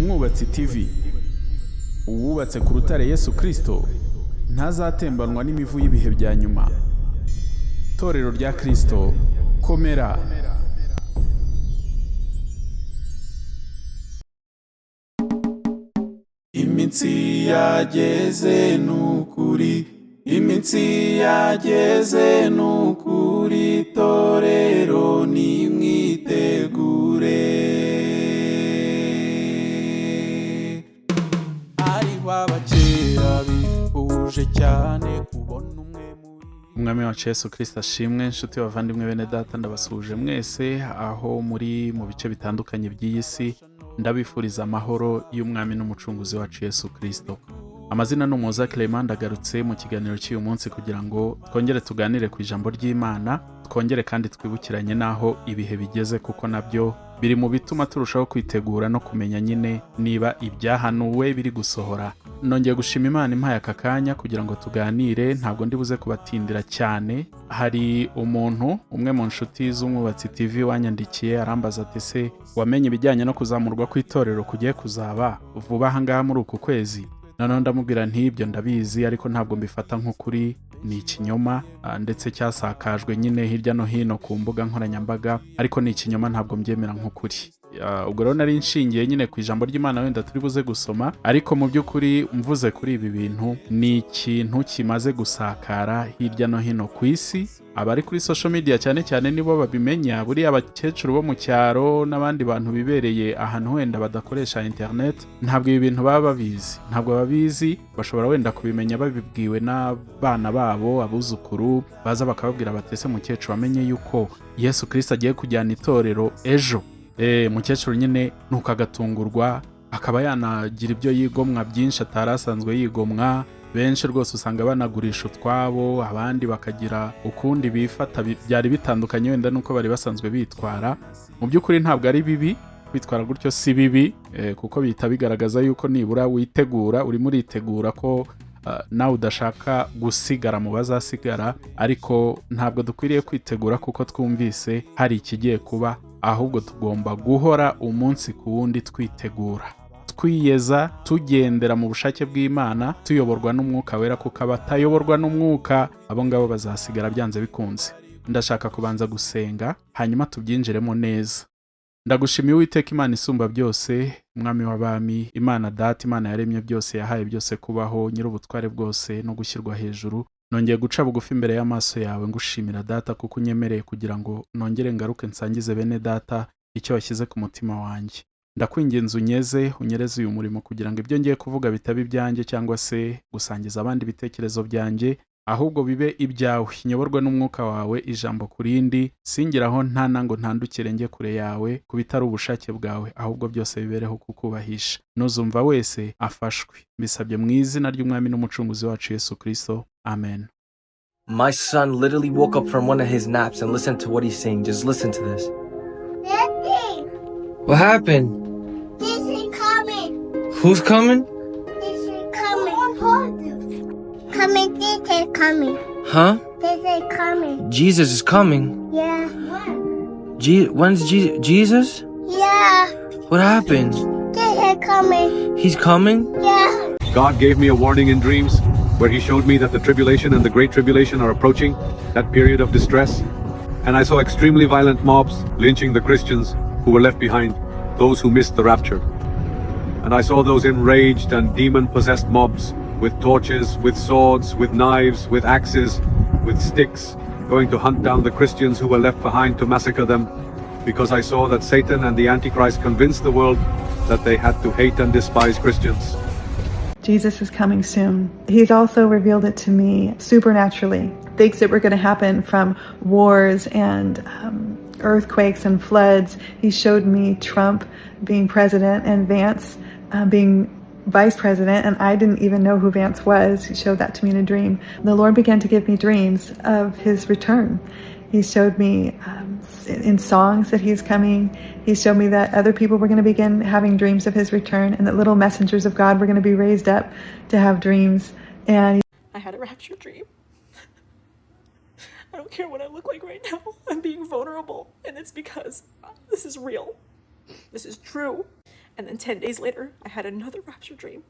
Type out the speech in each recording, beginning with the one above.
Umwubatsi TV, uwubatse ku rutare Yesu Kristo ntazatembanwa n'imivu y'ibihe bya nyuma. Torero rya Kristo, komera. Iminsi yageze nukuri, iminsi yageze nukuri, torero nimwitegure. Hariho abakera bifuje cyane kubona umwe muri Umwami wacu Yesu Kristo ashimwe. Inshuti bavandimwe, bene data, ndabasuhuje mwese aho muri mu bice bitandukanye by'iyi si. Ndabifuriza amahoro y'Umwami n'Umucunguzi wacu Yesu Kristo. Amazina ni Umuhoza Clement. Ndagarutse mu kiganiro cy'uyu munsi kugira ngo twongere tuganire ku ijambo ry'Imana, twongere kandi twibukiranye n'aho ibihe bigeze, kuko nabyo biri mu bituma turushaho kwitegura no kumenya nyine niba ibyahanuwe biri gusohora. Nongeye gushima Imana impaye aka kanya kugira ngo tuganire. Ntabwo ndi buze kubatindira cyane. Hari umuntu umwe mu nshuti z'Umwubatsi TV wanyandikiye, arambaza ati: "Se wamenye ibijyanye no kuzamurwa kw'itorero kugiye kuzaba vuba aha ngaha muri uku kwezi?" Noneho ndamubwira nti: "Ibyo ndabizi, ariko ntabwo mbifata nk'ukuri, ni ikinyoma, ndetse cyasakajwe nyine hirya no hino ku mbuga nkoranyambaga, ariko ni ikinyoma, ntabwo mbyemera nk'ukuri." Ubwo rero nari nshingiye nyine ku ijambo ry'Imana wenda turi buze gusoma, ariko mu by'ukuri mvuze kuri ibi bintu, ni ikintu kimaze gusakara hirya no hino ku isi. Abari kuri social media cyane cyane nibo babimenya. Buriya abakecuru bo mu cyaro n'abandi bantu bibereye ahantu wenda badakoresha internet, ntabwo ibi bintu baba babizi, ntabwo babizi. Bashobora wenda kubimenya babibwiwe n'abana babo, abuzukuru baza bakababwira bati: "Ese mukecuru, wamenye yuko Yesu Kristo agiye kujyana itorero ejo?" Mukecuru nyine nuko agatungurwa, akaba yanagira ibyo yigomwa byinshi atari asanzwe yigomwa. Benshi rwose usanga banagurisha utwabo, abandi bakagira ukundi bifata byari bitandukanye wenda n'uko bari basanzwe bitwara. Mu by'ukuri ntabwo ari bibi kwitwara gutyo, si bibi, kuko bihita bigaragaza yuko nibura witegura, urimo uritegura ko nawe udashaka gusigara mu bazasigara. Ariko ntabwo dukwiriye kwitegura kuko twumvise hari ikigiye kuba, ahubwo tugomba guhora umunsi ku wundi twitegura, twiyeza, tugendera mu bushake bw'Imana, tuyoborwa n'Umwuka Wera, kuko abatayoborwa n'Umwuka, abo ngabo bazasigara byanze bikunze. Ndashaka kubanza gusenga, hanyuma tubyinjiremo neza. Ndagushimiye Uwiteka Imana isumba byose, Umwami w'abami, Imana Data, Imana yaremye byose, yahaye byose kubaho, Nyir'ubutware bwose no gushyirwa hejuru. Nongeye guca bugufi imbere y'amaso yawe ngushimira, Data, kuko unyemereye kugira ngo nongere ngaruke nsangize bene data icyo washyize ku mutima wanjye. Ndakwinginze unyeze, unyereze uyu murimo, kugira ngo ibyo ngiye kuvuga bitaba ibyanjye cyangwa se gusangiza abandi ibitekerezo byanjye, ahubwo bibe ibyawe. Nyoborwe n'Umwuka wawe ijambo ku rindi, singiraho ntana ngo ntandukire njye kure yawe ku bitari ubushake bwawe, ahubwo byose bibereho kukubahisha. Nuzumva wese afashwe. Mbisabye mu izina ry'Umwami n'Umucunguzi wacu Yesu Kristo, amen. My son literally woke up from one of his naps and listened to what he's saying. Just listen to this. Daddy, What happened? This is coming. Who's coming? This is coming. Coming, this is coming. Huh? This is coming. Jesus is coming. Yeah. When? When's Jesus? Yeah. What happened? This is coming. He's coming? Yeah. God gave me a warning in dreams, where he showed me that the tribulation and the great tribulation are approaching, that period of distress. And I saw extremely violent mobs lynching the Christians who were left behind, those who missed the rapture. And I saw those enraged and demon-possessed mobs with torches, with swords, with knives, with axes, with sticks, going to hunt down the Christians who were left behind to massacre them, because I saw that Satan and the Antichrist convinced the world that they had to hate and despise Christians. Jesus is coming soon. He's also revealed it to me supernaturally. Things that were going to happen from wars and earthquakes and floods. He showed me Trump being president and Vance being vice president, and I didn't even know who Vance was. He showed that to me in a dream. The Lord began to give me dreams of his return. He showed me in songs that he's coming. He showed me that other people were going to begin having dreams of his return, and that little messengers of God were going to be raised up to have dreams. And I had a rapture dream. I don't care what I look like right now. I'm being vulnerable, and it's because this is real. This is true. And then 10 days later, I had another rapture dream.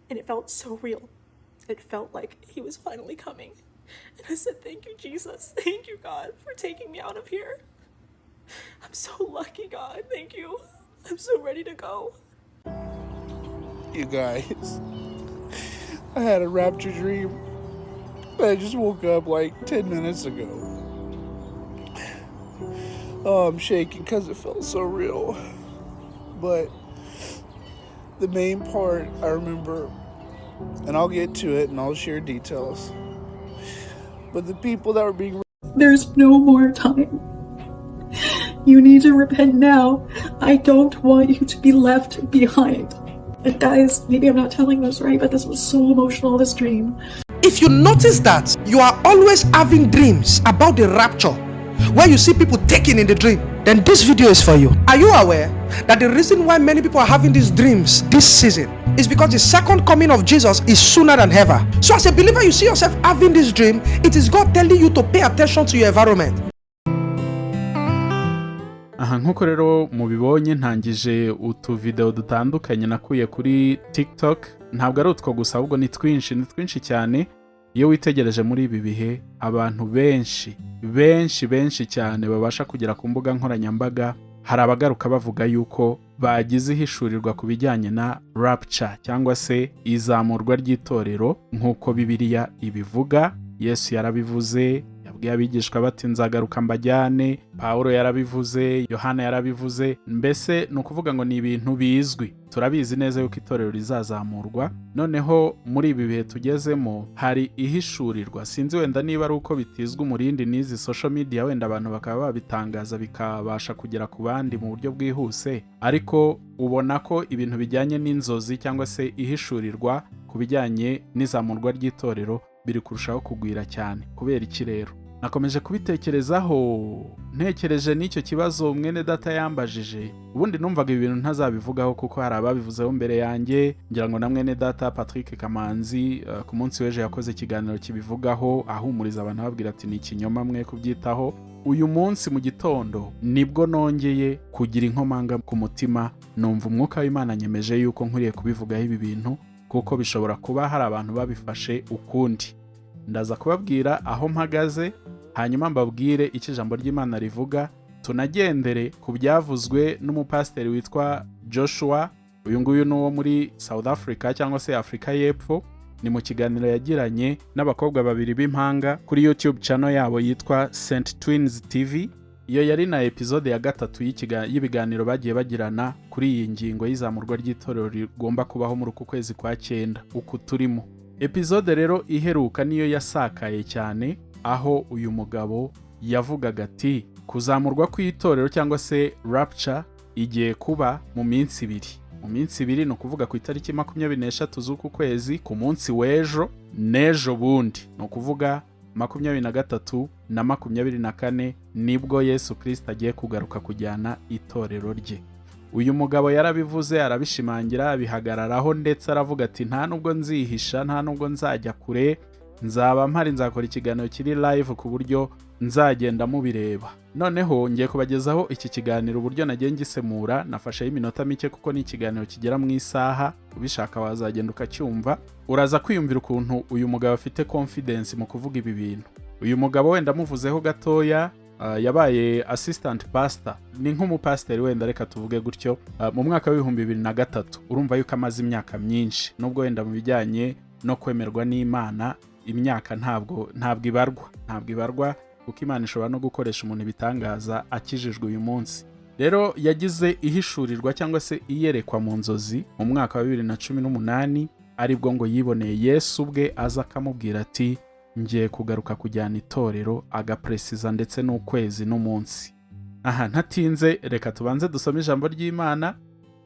And it felt so real. It felt like he was finally coming. And I said, "Thank you, Jesus. Thank you, God, for taking me out of here. I'm so lucky, God. Thank you. I'm so ready to go." You guys, I had a rapture dream. I just woke up like 10 minutes ago. Oh, I'm shaking because it felt so real. But the main part I remember, and I'll get to it and I'll share details. But the people that were being There's no more time. You need to repent now. I don't want you to be left behind. And guys, maybe I'm not telling this right, but this was so emotional, this dream. If you notice that you are always having dreams about the rapture, where you see people taken in the dream, then this video is for you. Are you aware that the reason why many people are having these dreams this season is because the second coming of Jesus is sooner than ever? So, as a believer, you see yourself having this dream, it is God telling you to pay attention to your environment. Aha, nk'uko rero mubibonye, ntangije utuvideo dutandukanye nakuye kuri TikTok. Ntabwo ari utwo gusa, ahubwo ni twinshi, ni twinshi cyane. Iyo witegereje muri ibi bihe, abantu benshi benshi benshi cyane babasha kugera ku mbuga nkoranyambaga, hari abagaruka bavuga yuko bagize ihishurirwa ku bijyanye na rapture cyangwa se izamurwa ry'itorero nk'uko Bibiliya ibivuga. Yesu yarabivuze, yabwiye abigishwa bati: "Nzagaruka mbajyane." Pawulo yarabivuze, Yohana yarabivuze. Mbese ni ukuvuga ngo ni ibintu bizwi, turabizi neza yuko itorero rizazamurwa. Noneho muri ibi bihe tugezemo hari ihishurirwa. Sinzi wenda niba ari uko bitizwa umurindi n'izi social media, wenda abantu bakaba babitangaza bikabasha kugera ku bandi mu buryo bwihuse, ariko ubona ko ibintu bijyanye n'inzozi cyangwa se ihishurirwa ku bijyanye n'izamurwa ry'itorero biri kurushaho kugwira cyane. Kubera iki rero? Nakomeje kubitekerezaho, ntekereje n'icyo kibazo mwene data yambajije. Ubundi numvaga ibi bintu ntazabivugaho kuko hari ababivuzeho mbere yanjye. Ngira ngo na mwene data Patrick Kamanzi ku munsi w'ejo yakoze ikiganiro kibivugaho, ahumuriza abantu, ababwira ati: "Ni ikinyoma, mwe kubyitaho." Uyu munsi mu gitondo nibwo nongeye kugira inkomanga ku mutima, numva umwuka w'Imana nyemeje yuko nkwiriye kubivugaho ibi bintu, kuko bishobora kuba hari abantu babifashe ukundi. Ndaza kubabwira aho mpagaze, hanyuma mbabwire icyo ijambo ry'Imana rivuga, tunagendere ku byavuzwe n'umupasiteri witwa Joshua. Uyu nguyu ni uwo muri South Africa cyangwa se Afurika y'Epfo. Ni mu kiganiro yagiranye n'abakobwa babiri b'impanga kuri YouTube channel yabo yitwa St Twins TV. Iyo yari na episode ya gatatu y'ibiganiro bagiye bagirana kuri iyi ngingo y'izamurwa ry'itorero rigomba kubaho muri uku kwezi kwa cyenda uku turimo. Episode rero iheruka niyo yasakaye cyane, aho uyu mugabo yavugaga ati: "Kuzamurwa kw'itorero cyangwa se rapture igiye kuba mu minsi 2." Mu minsi 2 ni ukuvuga ku itariki 23 z'uku kwezi, ku munsi w'ejo n'ejo bundi, ni ukuvuga 23 na 24, nibwo Yesu Kirisita agiye kugaruka kujyana itorero rye. Uyu mugabo yarabivuze, arabishimangira, abihagararaho, ndetse aravuga ati: "Nta nubwo nzihisha, nta nubwo nzajya kure, nzaba mpari, nzakora ikiganiro kiri live ku buryo nzagenda mubireba." Noneho ngiye kubagezaho iki kiganiro uburyo nagiye ngisemura. Nafasheho iminota mike kuko ni ikiganiro kigera mu isaha. Ubishaka wazagenda ukacyumva, uraza kwiyumvira ukuntu uyu mugabo afite confidence mu kuvuga ibi bintu. Uyu mugabo wenda amuvuzeho gatoya, yabaye assistant pastor, ni nk'umupasiteri wenda, reka tuvuge gutyo, mu mwaka wa 2003. Urumva yuko amaze imyaka myinshi, nubwo wenda mu bijyanye no kwemerwa n'Imana imyaka ntabwo ibarwa, ntabwo ibarwa, kuko Imana ishobora no gukoresha umuntu ibitangaza akijijwe uyu munsi. Rero yagize ihishurirwa cyangwa se iyerekwa mu nzozi mu mwaka wa 2018, aribwo ngo yiboneye Yesu ubwe aza akamubwira ati: "Ngiye kugaruka kujyana itorero," agapresiza ndetse n'ukwezi n'umunsi. Aha ntatinze, reka tubanze dusome ijambo ry'Imana,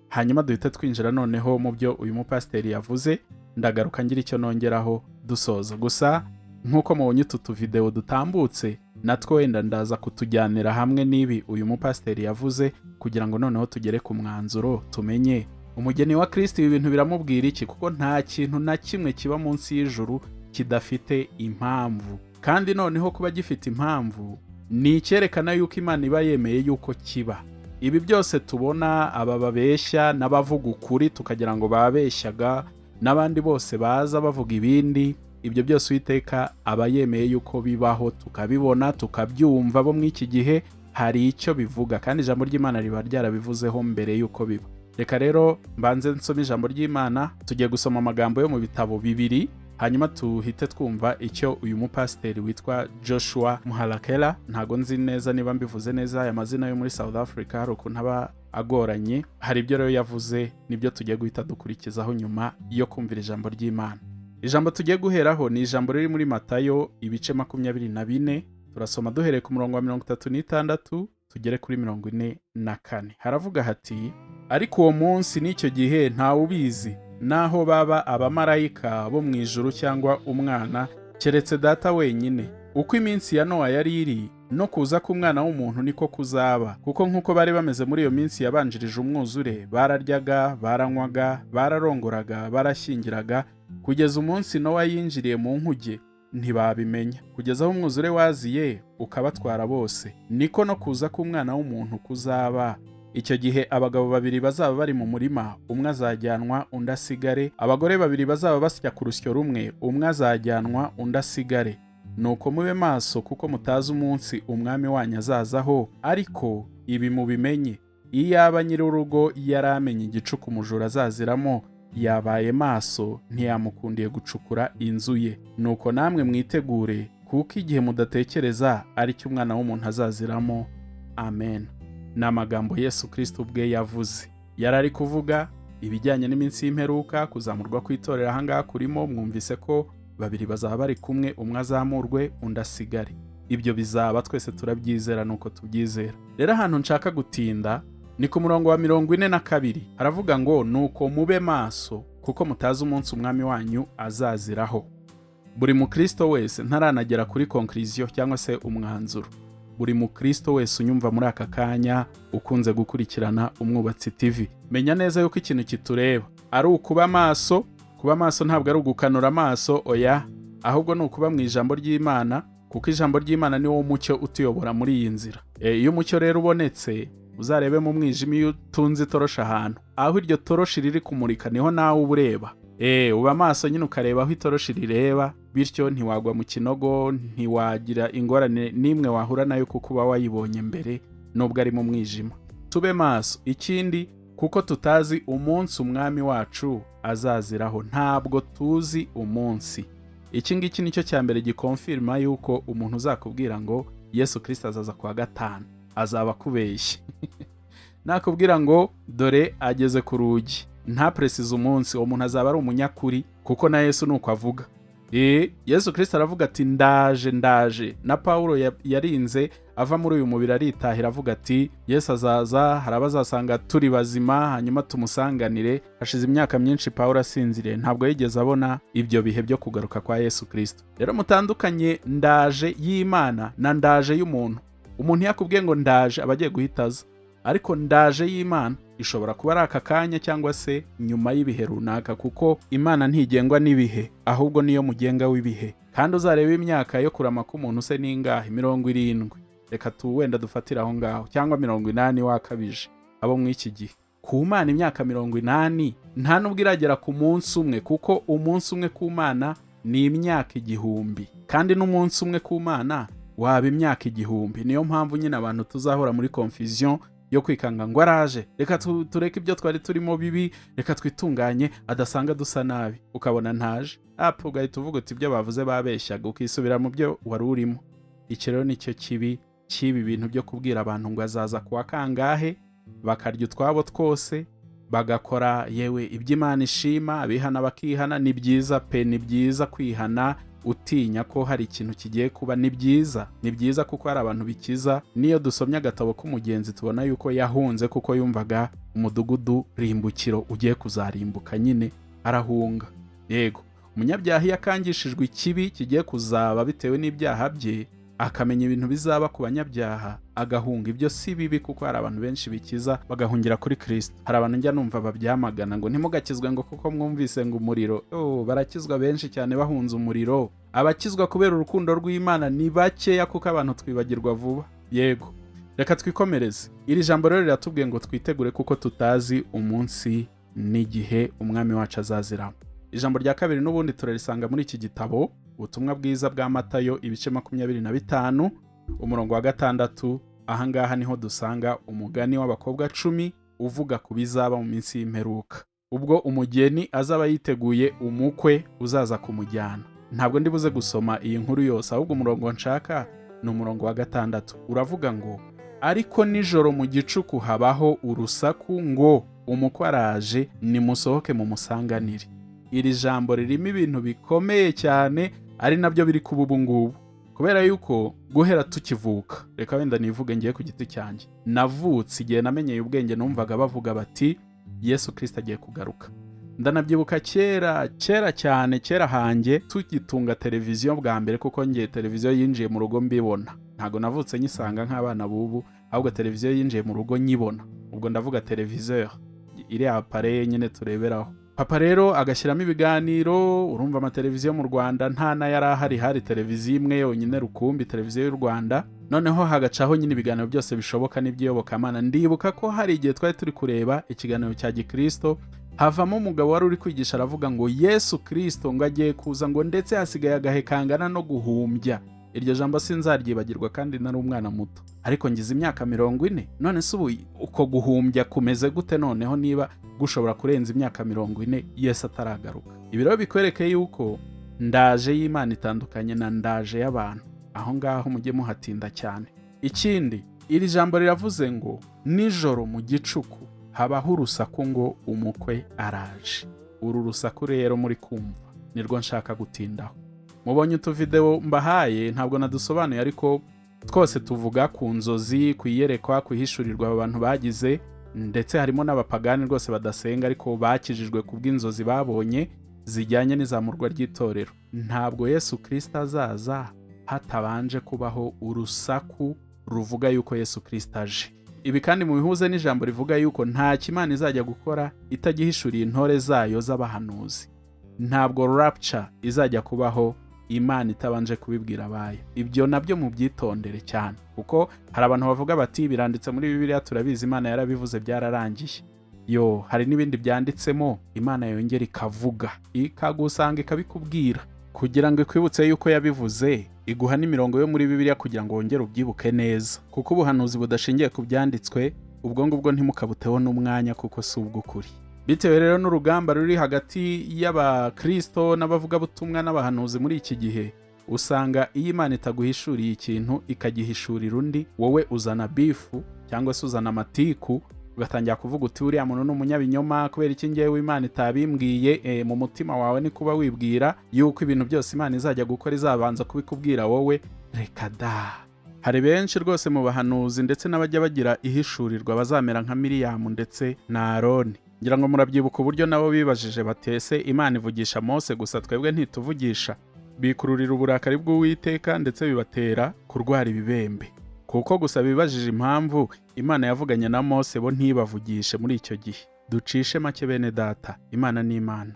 hanyuma duhite twinjira noneho mu byo uyu mupasiteri yavuze. Ndagaruka ngira icyo nongeraho dusoza. Gusa nk'uko mubonye utu tuvidewo dutambutse, natwo wenda ndaza kutujyanira hamwe n'ibi uyu mupasiteri yavuze, kugira ngo noneho tugere ku mwanzuro, tumenye umugeni wa Kirisiti ibi bintu biramubwira iki, kuko nta kintu na kimwe kiba munsi y'ijuru kidafite impamvu. Kandi noneho kuba gifite impamvu ni icyerekana yuko Imana iba yemeye yuko kiba. Ibi byose tubona, aba babeshya n'abavuga ukuri tukagira ngo babeshyaga, n'abandi bose baza bavuga ibindi, ibyo byose Uwiteka aba yemeye yuko bibaho, tukabibona, tukabyumva. Bo muri iki gihe hari icyo bivuga, kandi ijambo ry'Imana riba ryarabivuzeho mbere y'uko biba. Reka rero mbanze nsome ijambo ry'Imana. Tugiye gusoma amagambo yo mu bitabo bibiri, hanyuma tuhite twumva icyo uyu mupasiteri witwa Joshua Muhalakela, ntago nzi neza niba mbivuze neza, aya mazina yo muri South Africa hari ukuntu aba agoranye. Hari ibyo rero yavuze, nibyo tugiye guhita dukurikizaho nyuma yo kumvira ijambo ry'Imana. Ijambo tugiye guheraho ni ijambo riri muri Matayo ibice 24. Turasoma duhereye ku murongo wa 36 tugere kuri 44. Haravuga hati: "Ariko uwo munsi n'icyo gihe ntawe ubizi, naho baba abamarayika bo mu ijuru cyangwa Umwana, keretse Data wenyine. Uko iminsi ya Nowa yari iri, no kuza k'Umwana w'umuntu niko kuzaba. Kuko nk'uko bari bameze muri iyo minsi yabanjirije umwuzure, bararyaga, baranywaga, bararongoraga, barashyingiraga, kugeza umunsi Nowa yinjiriye mu nkuge, ntibabimenya, kugeza aho umwuzure waziye ukabatwara bose, niko no kuza k'Umwana w'umuntu kuzaba. Icyo gihe abagabo babiri bazaba bari mu murima, umwe azajyanwa undi asigare. Abagore babiri bazaba basya ku rusyo rumwe, umwe azajyanwa undi asigare. Nuko mube maso, kuko mutazi umunsi Umwami wanyu azazaho. Ariko ibi mubimenye, iyaba nyir'urugo yari amenye igicuku umujura azaziramo, yabaye maso, ntiyamukundiye gucukura inzu ye. Nuko namwe mwitegure, kuko igihe mudatekereza ari cyo Umwana w'umuntu azaziramo. Amen." Ni amagambo Yesu Kirisito ubwe yavuze. Yari ari kuvuga ibijyanye n'iminsi y'imperuka, kuzamurwa kw'itorero. Ahangaha kurimo, mwumvise ko babiri bazaba bari kumwe, umwe azamurwe undi asigare. Ibyo bizaba, twese turabyizera, nuko tubyizera. Rero ahantu nshaka gutinda ni ku murongo wa 42. Haravuga ngo: "Nuko mube maso, kuko mutazi umunsi Umwami wanyu azaziraho." Buri mukristo wese, ntaranagera kuri conclusion cyangwa se umwanzuro, buri mukristo wese unyumva muri aka kanya, ukunze gukurikirana Umwubatsi TV, menya neza yuko ikintu kitureba ari ukuba maso. Kuba maso ntabwo ari ugukanura amaso, oya, ahubwo ni ukuba mu ijambo ry'Imana, kuko ijambo ry'Imana ni wo mucyo utuyobora muri iyi nzira. Iyo umucyo rero ubonetse, uzarebe mu mwijima, iyo utunze itoroshi ahantu, aho iryo toroshi riri kumurika niho nawe uba ureba. Uba amaso nyine, ukareba aho itoroshi rireba, bityo ntiwagwa mu kinogo, ntiwagira ingorane n'imwe wahura nayo, kuko uba wayibonye mbere nubwo ari mu mwijima. Tube maso. Ikindi, kuko tutazi umunsi Umwami wacu azaziraho. Ntabwo tuzi umunsi. Iki ngiki nicyo cya mbere gikonfirima yuko umuntu uzakubwira ngo Yesu Kirisito azaza kuwa gatanu azaba akubeshye. Nakubwira ngo dore ageze ku rugi, ntapresize umunsi, uwo muntu azaba ari umunyakuri, kuko na Yesu ni uko avuga. Yesu Kirisito aravuga ati: "Ndaje, ndaje." Na Pawulo yarinze ava muri uyu mubiri aritahira avuga ati: "Yesu azaza, hari abazasanga turi bazima, hanyuma tumusanganire." Hashize imyaka myinshi Pawulo asinziriye, ntabwo yigeze abona ibyo bihe byo kugaruka kwa Yesu Kirisito. Rero mutandukanye ndaje y'Imana na ndaje y'umuntu. Umuntu yakubwiye ngo ndaje, aba agiye guhita aza, ariko ndaje y'Imana ishobora kuba ari aka kanya cyangwa se nyuma y'ibihe runaka, kuko Imana ntigengwa n'ibihe, ahubwo niyo mugenga w'ibihe. Kandi uzarebe imyaka yo kurama k'umuntu se n'ingahe? 70, reka tu wenda dufatire aho ngaho, cyangwa 80 wakabije abo muri iki gihe. Ku Mana imyaka 80 nta nubwo iragera ku munsi umwe, kuko umunsi umwe ku Mana ni imyaka 1000, kandi n'umunsi umwe ku Mana waba imyaka 1000. Niyo mpamvu nyine abantu tuzahora muri confusion yo kwikanga ngo araje, reka tureke ibyo twari turimo bibi, reka twitunganye adasanga dusa nabi. Ukabona ntaje apfa, ugahita uvuga uti ibyo bavuze babeshyaga, ukisubira mu byo wari urimo. Iki rero nicyo kibi cy'ibi bintu byo kubwira abantu ngo azaza kuwa kangahe, bakarya utwabo twose, bagakora yewe ibyo Imana ishima, abihana bakihana. Ni byiza pe, ni byiza kwihana utinya ko hari ikintu kigiye kuba. Ni byiza, ni byiza, kuko hari abantu bikiza. Niyo dusomye agatabo k'umugenzi tubona yuko yahunze kuko yumvaga umudugudu rimbukiro ugiye kuzarimbuka, nyine arahunga. Yego, umunyabyaha iyo akangishijwe ikibi kigiye kuzaba bitewe n'ibyaha bye, akamenya ibintu bizaba ku banyabyaha, agahunga, ibyo si bibi, kuko hari abantu benshi bikiza bagahungira kuri Kirisito. Hari abantu njya numva babyamagana ngo ntimugakizwe ngo kuko mwumvise ngo umuriro. Oh, barakizwa benshi cyane bahunze umuriro. Abakizwa kubera urukundo rw'Imana ni bakeya, kuko abantu twibagirwa vuba. Yego. Reka twikomereze. Iri jambo rero riratubwiye ngo twitegure, kuko tutazi umunsi n'igihe Umwami wacu azaziramo. Ijambo rya kabiri n'ubundi turarisanga muri iki gitabo, Ubutumwa Bwiza bwa Matayo, ibice 25, umurongo wa 6. Ahangaha niho dusanga umugani w'abakobwa 10, uvuga ku bizaba mu minsi y'imperuka, ubwo umugeni azaba yiteguye umukwe uzaza kumujyana. Ntabwo ndi buze gusoma iyi nkuru yose, ahubwo umurongo nshaka ni umurongo wa 6. Uravuga ngo: "Ariko nijoro mu gicuku habaho urusaku ngo: 'Umukwe araje, nimusohoke mumusanganire.'" Iri jambo ririmo ibintu bikomeye cyane, ari nabyo biri kuba ubu ngubu, kubera yuko guhera tukivuka, reka wenda nivuge ngiye ku giti cyanjye, navutse igihe namenyeye ubwenge numvaga bavuga bati: "Yesu Kirisito agiye kugaruka." Ndanabyibuka kera kera cyane, kera hanjye tugitunga televiziyo bwa mbere, kuko ngiye televiziyo yinjiye mu rugo mbibona. Ntabwo navutse nyisanga nk'abana b'ubu, ahubwo televiziyo yinjiye mu rugo nyibona. Ubwo ndavuga televiziyo iriya appareil nyine tureberaho. Papa rero agashyiramo ibiganiro. Urumva, amateleviziyo mu Rwanda nta n'ayari ahari, hari televiziyo imwe yonyine rukumbi, Televiziyo y'u Rwanda. Noneho hagacaho nyine ibiganiro byose bishoboka n'iby'iyobokamana. Ndibuka ko hari igihe twari turi kureba ikiganiro cya gikristo, havamo umugabo wari uri kwigisha, aravuga ngo Yesu Kirisito ngo agiye kuza, ngo ndetse hasigaye agahe kangana no guhumbya. Iryo jambo sinzaryibagirwa, kandi nari umwana muto, ariko ngize imyaka 40. None se ubu uko guhumbya kumeze gute noneho, niba gushobora kurenza imyaka 40 Yesu ataragaruka? Ibi rero bikwereke yuko ndaje y'Imana itandukanye na ndaje y'abantu. Aho ngaho mujye muhatinda cyane. Ikindi, iri jambo riravuze ngo nijoro mu gicuku habaho urusaku ngo: "Umukwe araje." Uru rusaku rero muri kumva nirwo nshaka gutindaho. Mubonye utuvidewo mbahaye, ntabwo nadusobanuye, ariko twose tuvuga ku nzozi, ku iyerekwa, ku ihishurirwa aba bantu bagize, ndetse harimo n'abapagani rwose badasenga, ariko bakijijwe ku bw'inzozi babonye zijyanye n'izamurwa ry'itorero. Ntabwo Yesu Kirisito azaza hatabanje kubaho urusaku ruvuga yuko Yesu Kirisito aje. Ibi kandi mubihuze n'ijambo rivuga yuko nta Imana izajya gukora itagihishuriye intore zayo z'abahanuzi. Ntabwo rapture izajya kubaho Imana itabanje kubibwira abayo. Ibyo nabyo mubyitondere cyane, kuko hari abantu bavuga bati: "Biranditse muri Bibiliya, turabizi, Imana yarabivuze, byararangiye." Yo, hari n'ibindi byanditsemo Imana yongera ikavuga, ikagusanga, ikabikubwira kugira ngo ikwibutse yuko yabivuze, iguha n'imirongo yo muri Bibiliya kugira ngo wongere ubyibuke neza, kuko ubuhanuzi budashingiye ku byanditswe, ubwo ngubwo ntimukabuteho n'umwanya, kuko si ubw'ukuri. Bitewe rero n'urugamba ruri hagati y'abakristo n'abavugabutumwa n'abahanuzi muri iki gihe, usanga iyo Imana itaguhishuriye ikintu ikagihishurira undi, wowe uzana beef cyangwa se uzana amatiku, ugatangira kuvuga uti: "Uriya muntu ni umunyabinyoma, kubera iki ngewe Imana itabimbwiye?" Mu mutima wawe ni kuba wibwira yuko ibintu byose Imana izajya gukora izabanza kubikubwira wowe. Reka da! Hari benshi rwose mu bahanuzi ndetse n'abajya bagira ihishurirwa bazamera nka Miriyamu ndetse na Aroni. Ngira ngo murabyibuka uburyo nabo bibajije batese: "Imana ivugisha Mose gusa, twebwe ntituvugisha?" Bikururira uburakari bw'Uwiteka, ndetse bibatera kurwara ibibembe, kuko gusa bibajije impamvu Imana yavuganye na Mose, bo ntibavugishe muri icyo gihe. Ducishe make, bene data, Imana ni Imana.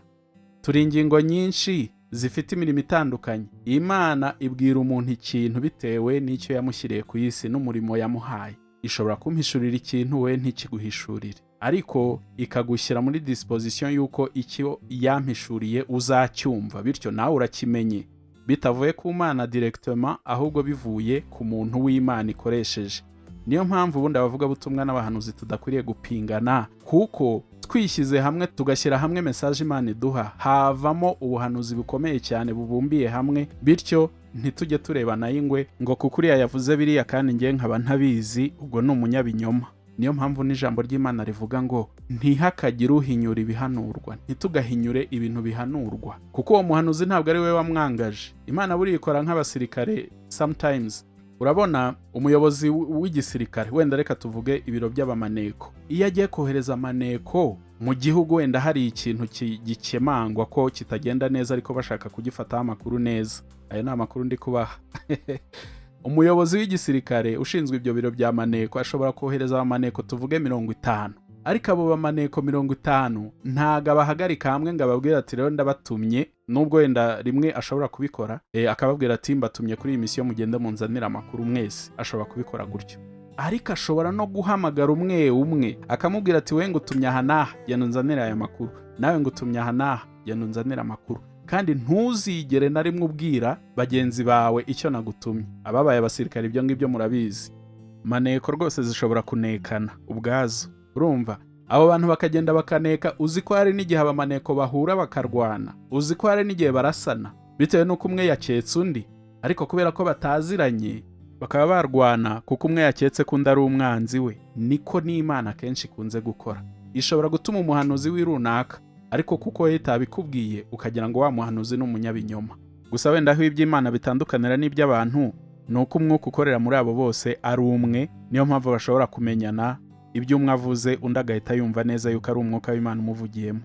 Turi ingingo nyinshi zifite imirimo itandukanye. Imana ibwira umuntu ikintu bitewe n'icyo yamushyiriye ku isi n'umurimo yamuhaye. Ishobora kumpishurira ikintu, we ntikiguhishurire, ariko ikagushyira muri disposition y'uko icyo yampishuriye uzacyumva, bityo nawe urakimenye bitavuye ku Mana directement, ahubwo bivuye ku muntu w'Imana ikoresheje. Niyo mpamvu ubundi abavugabutumwa n'abahanuzi tudakwiriye gupingana, kuko twishyize hamwe, tugashyira hamwe message Imana iduha, havamo ubuhanuzi bukomeye cyane bubumbiye hamwe. Bityo ntitujye turebana y'ingwe ngo kuko uriya yavuze biriya kandi ngewe nkaba ntabizi, ubwo ni umunyabinyoma. Niyo mpamvu n'ijambo ry'Imana rivuga ngo ntihakagire uhinyura ibihanurwa. Ntitugahinyure ibintu bihanurwa, kuko uwo muhanuzi ntabwo ari we wamwangaje. Imana buriya ikora nk'abasirikare sometimes. Urabona umuyobozi w'igisirikare, wenda reka tuvuge ibiro by'abamaneko, iyo agiye kohereza amaneko mu gihugu, wenda hari ikintu gikemangwa ko kitagenda neza, ariko bashaka kugifataho amakuru neza, ayo ni amakuru ndi kubaha, umuyobozi w'igisirikare ushinzwe ibyo biro bya maneko ashobora kohereza abamaneko tuvuge 50. Ariko abo bamaneko 50 ntago abahagarika hamwe ngo ababwire ati: "Rero ndabatumye." Nubwo wenda rimwe ashobora kubikora, akababwira ati: "Mbatumye kuri iyi misiyo, mugende munzanire amakuru mwese." Ashobora kubikora gutyo. Ariko ashobora no guhamagara umwe umwe, akamubwira ati: "We ngutumye aha n'aha, genda unzanire aya makuru. Nawe ngutumye aha n'aha, genda unzanire amakuru, kandi ntuzigere na rimwe ubwira bagenzi bawe icyo nagutumye." Ababaye abasirikare ibyo ngibyo murabizi. Maneko rwose zishobora kunekana ubwazo. Urumva, abo bantu bakagenda bakaneka. Uzi ko hari n'igihe abamaneko bahura bakarwana? Uzi ko hari n'igihe barasana bitewe n'uko umwe yaketse undi, ariko kubera ko bataziranye bakaba barwana kuko umwe yaketse ko undi ari umwanzi we? Niko n'Imana akenshi ikunze gukora. Ishobora gutuma umuhanuzi w'irunaka, ariko kuko we itabikubwiye ukagira ngo wa muhanuzi ni umunyabinyoma. Gusa wenda aho iby'Imana bitandukanira n'iby'abantu ni uko umwuka ukorera muri abo bose ari umwe. Niyo mpamvu bashobora kumenyana, ibyo umwe avuze undi agahita yumva neza yuko ari umwuka w'Imana umuvugiyemo.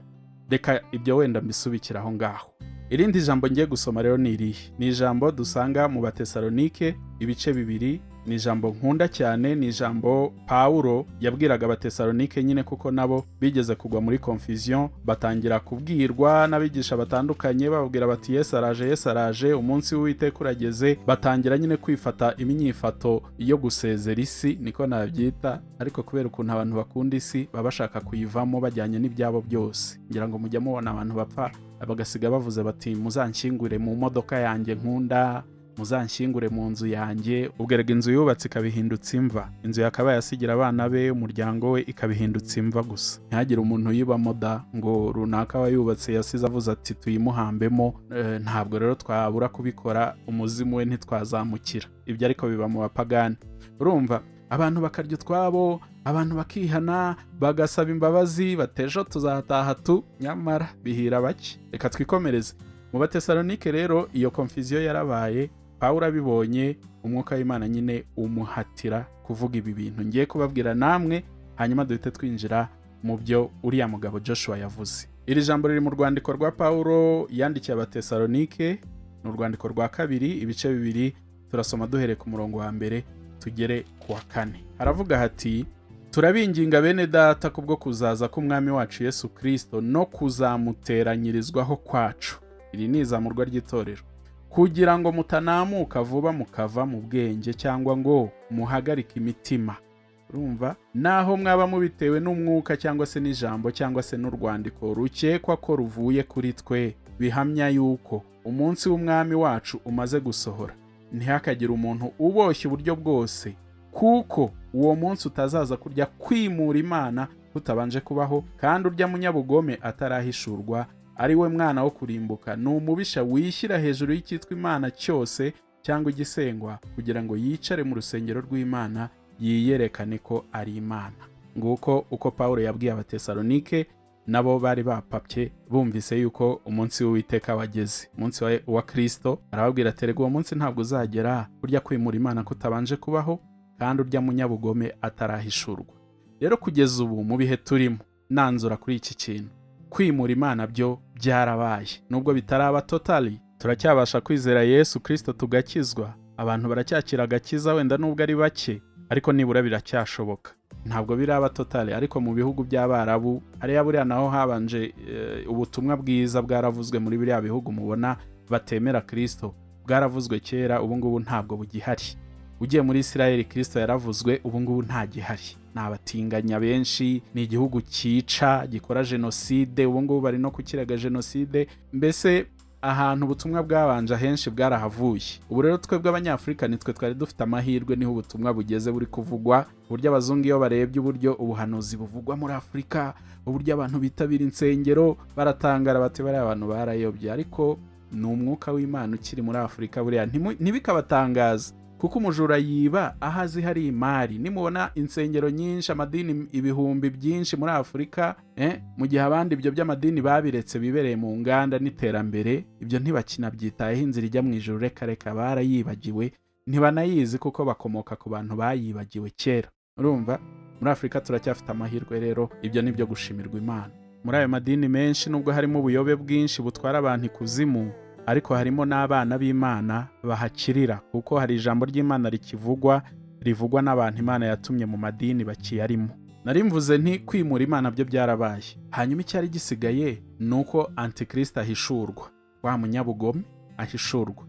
Reka ibyo wenda mbisubikire aho ngaho. Irindi jambo ngiye gusoma rero ni irihe? Ni ijambo dusanga mu Batesalonike ibice 2. Ni ijambo nkunda cyane. Ni ijambo Pawulo yabwiraga Abatesalonike nyine, kuko nabo bigeze kugwa muri confusion, batangira kubwirwa n'abigisha batandukanye, bababwira bati: "Yesu araje, Yesu araje, umunsi w'Uwiteka urageze." Batangira nyine kwifata imyifato yo gusezera isi, niko nabyita. Ariko kubera ukuntu abantu bakunda isi, baba bashaka kuyivamo bajyanye n'ibyabo byose. Ngira ngo mujya mubona abantu bapfa bagasiga bavuze bati: "Muzanshyingure mu modoka yanjye nkunda, muzanshyingure mu nzu yanjye." Ubwo erega inzu yubatse ikabihindutsa imva. Inzu yakabaye asigira abana be, umuryango we, ikabihindutsa imva gusa, ntihagire umuntu uyibamo da, ngo runaka wayubatse yasize avuze ati tuyimuhambemo. Ntabwo rero twabura kubikora, umuzimu we ntitwazamukira ibyo. Ariko biba mu bapagani. Urumva, abantu bakarya utwabo, abantu bakihana, bagasaba imbabazi, batejo tuzataha tu, nyamara bihira bake. Reka twikomereze mu Batesalonike. Rero iyo confusion yarabaye. Pawulo abibonye, umwuka w'Imana nyine umuhatira kuvuga ibi bintu ngiye kubabwira namwe, hanyuma duhite twinjira mu byo uriya mugabo Joshua yavuze. Iri jambo riri mu rwandiko rwa Pawulo yandikiye Abatesalonike, ni urwandiko rwa kabiri, ibice 2. Turasoma duhereye ku murongo wa 1 tugere ku wa 4. Haravuga hati: "Turabinginga bene data, kubwo kuzaza k'Umwami wacu Yesu Kirisito no kuzamuteranyirizwaho kwacu," iri ni izamurwa ry'itorero, "kugira ngo mutanamuka vuba mukava mu bwenge cyangwa ngo muhagarike imitima." Urumva, naho mwaba mubitewe n'umwuka cyangwa se n'ijambo cyangwa se n'urwandiko rukekwa ko ruvuye kuri twe, bihamya yuko umunsi w'Umwami wacu umaze gusohora, ntihakagire umuntu uboshye uburyo bwose, kuko uwo munsi utazaza kurya kwimura Imana kutabanje kubaho, kandi urya munyabugome atarahishurwa, ari we mwana wo kurimbuka. Ni umubisha wishyira hejuru y'icyitwa Imana cyose cyangwa igisengwa, kugira ngo yicare mu rusengero rw'Imana yiyerekane ko ari Imana." Nguko uko Pawulo yabwiye Abatesalonike. Nabo bari bapapye bumvise yuko umunsi w'Uwiteka wageze, umunsi wa Kristo. Arababwira ati: "Erega uwo munsi ntabwo uzagera urya kwimura Imana kutabanje kubaho, kandi urya munyabugome atarahishurwa." Rero kugeza ubu mu bihe turimo, nanzura kuri iki kintu, kwimura Imana byo byarabaye, nubwo bitaraba totally. Turacyabasha kwizera Yesu Kristo tugakizwa. Abantu baracyakira agakiza, wenda nubwo ari bake, ariko nibura biracyashoboka. Ntabwo biraba totally, ariko mu bihugu by'Abarabu hariya buriya naho habanje ubutumwa bwiza bwaravuzwe. Muri biriya bihugu mubona batemera Kristo, bwaravuzwe kera, ubu ngubu ntabwo bugihari. Ugiye muri Isirayeli, Kristo yaravuzwe, ubu ngubu ntagihari. Ni abatinganya benshi, ni igihugu cyica, gikora jenoside. Ubu ngubu bari no kukirega jenoside. Mbese ahantu ubutumwa bwabanje ahenshi bwarahavuye. Ubu rero twebwe Abanyafurika nitwe twari dufite amahirwe, niho ubutumwa bugeze, buri kuvugwa. Uburyo abazungu iyo barebye uburyo ubuhanuzi buvugwa muri Afurika, uburyo abantu bitabira insengero, baratangara bati: "Bariya abantu barayobye." Ariko ni umwuka w'Imana ukiri muri Afurika. Buriya ntibikabatangaza, kuko umujura yiba aho azi hari imari. Nimubona insengero nyinshi, amadini ibihumbi byinshi muri Afurika, mu gihe abandi ibyo by'amadini babiretse, bibereye mu nganda n'iterambere, ibyo ntibakinabyitayeho. Inzira ijya mu ijuru, reka reka, barayibagiwe, ntibanayizi, kuko bakomoka ku bantu bayibagiwe kera. Urumva, muri Afurika turacyafite amahirwe. Rero ibyo ni byo gushimirwa Imana. Muri ayo madini menshi, nubwo harimo ubuyobe bwinshi butwara abantu ikuzimu, ariko harimo n'abana b'Imana bahakirira, kuko hari ijambo ry'Imana rikivugwa, rivugwa n'abantu Imana yatumye mu madini bakiyarimo. Nari mvuze nti kwimura Imana byo byarabaye, hanyuma icyari gisigaye ni uko Antikristo ahishurwa, wa munyabugome ahishurwa.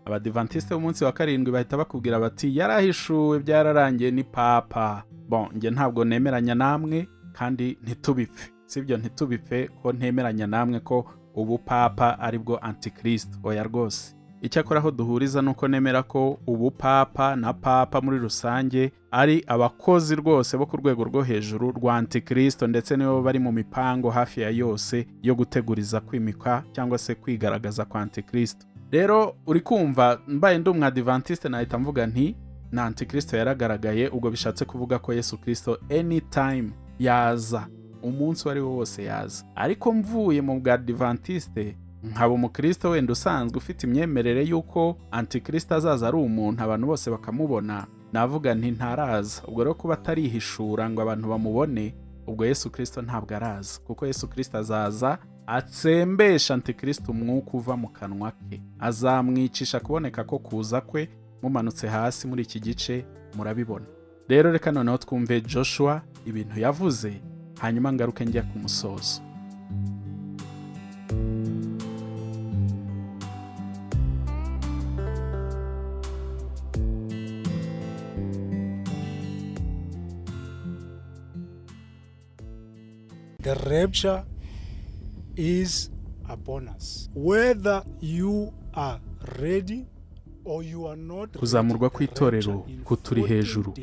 Abadivantisite b'umunsi wa karindwi bahita bakubwira bati yarahishuwe, byararangiye, ni papa. Bon, njye ntabwo nemeranya namwe kandi ntitubipfe, sibyo? Ntitubipfe ko ntemeranya namwe ko ubu papa aribwo antikristo, oya rwose. Icyakora aho duhuriza nuko nemera ko ubu papa na papa muri rusange ari abakozi rwose bo ku rwego rwo hejuru rwa antikristo, ndetse nibo bari mu mipango hafi ya yose yo guteguriza kwimika cyangwa se kwigaragaza kwa antikristo. Rero uri kumva, mbaye ndi umwadivantiste nahita mvuga nti na antikristo yaragaragaye. Ubwo bishatse kuvuga ko Yesu Kristo anytime yaza, umunsi uwo ari wo wose yaza. Ariko mvuye mu bwadivantiste nkaba umukristo wenda usanzwe ufite imyemerere y'uko antikristo azaza ari umuntu abantu bose bakamubona, navuga nti ntaraza. Ubwo rero kuba atarihishura ngo abantu bamubone, ubwo Yesu Kristo ntabwo araza, kuko Yesu Kristo azaza atsembesha antikristo umwuka uva mu kanwa ke, azamwicisha kuboneka ko kuza kwe. Mumanutse hasi muri iki gice murabibona. Rero reka noneho twumve Joshua ibintu yavuze, hanyuma ngaruke njya ku musozo. The rapture is upon us. Whether you are ready or you are not Kuzamurwa kw'itorero kuturi hejuru.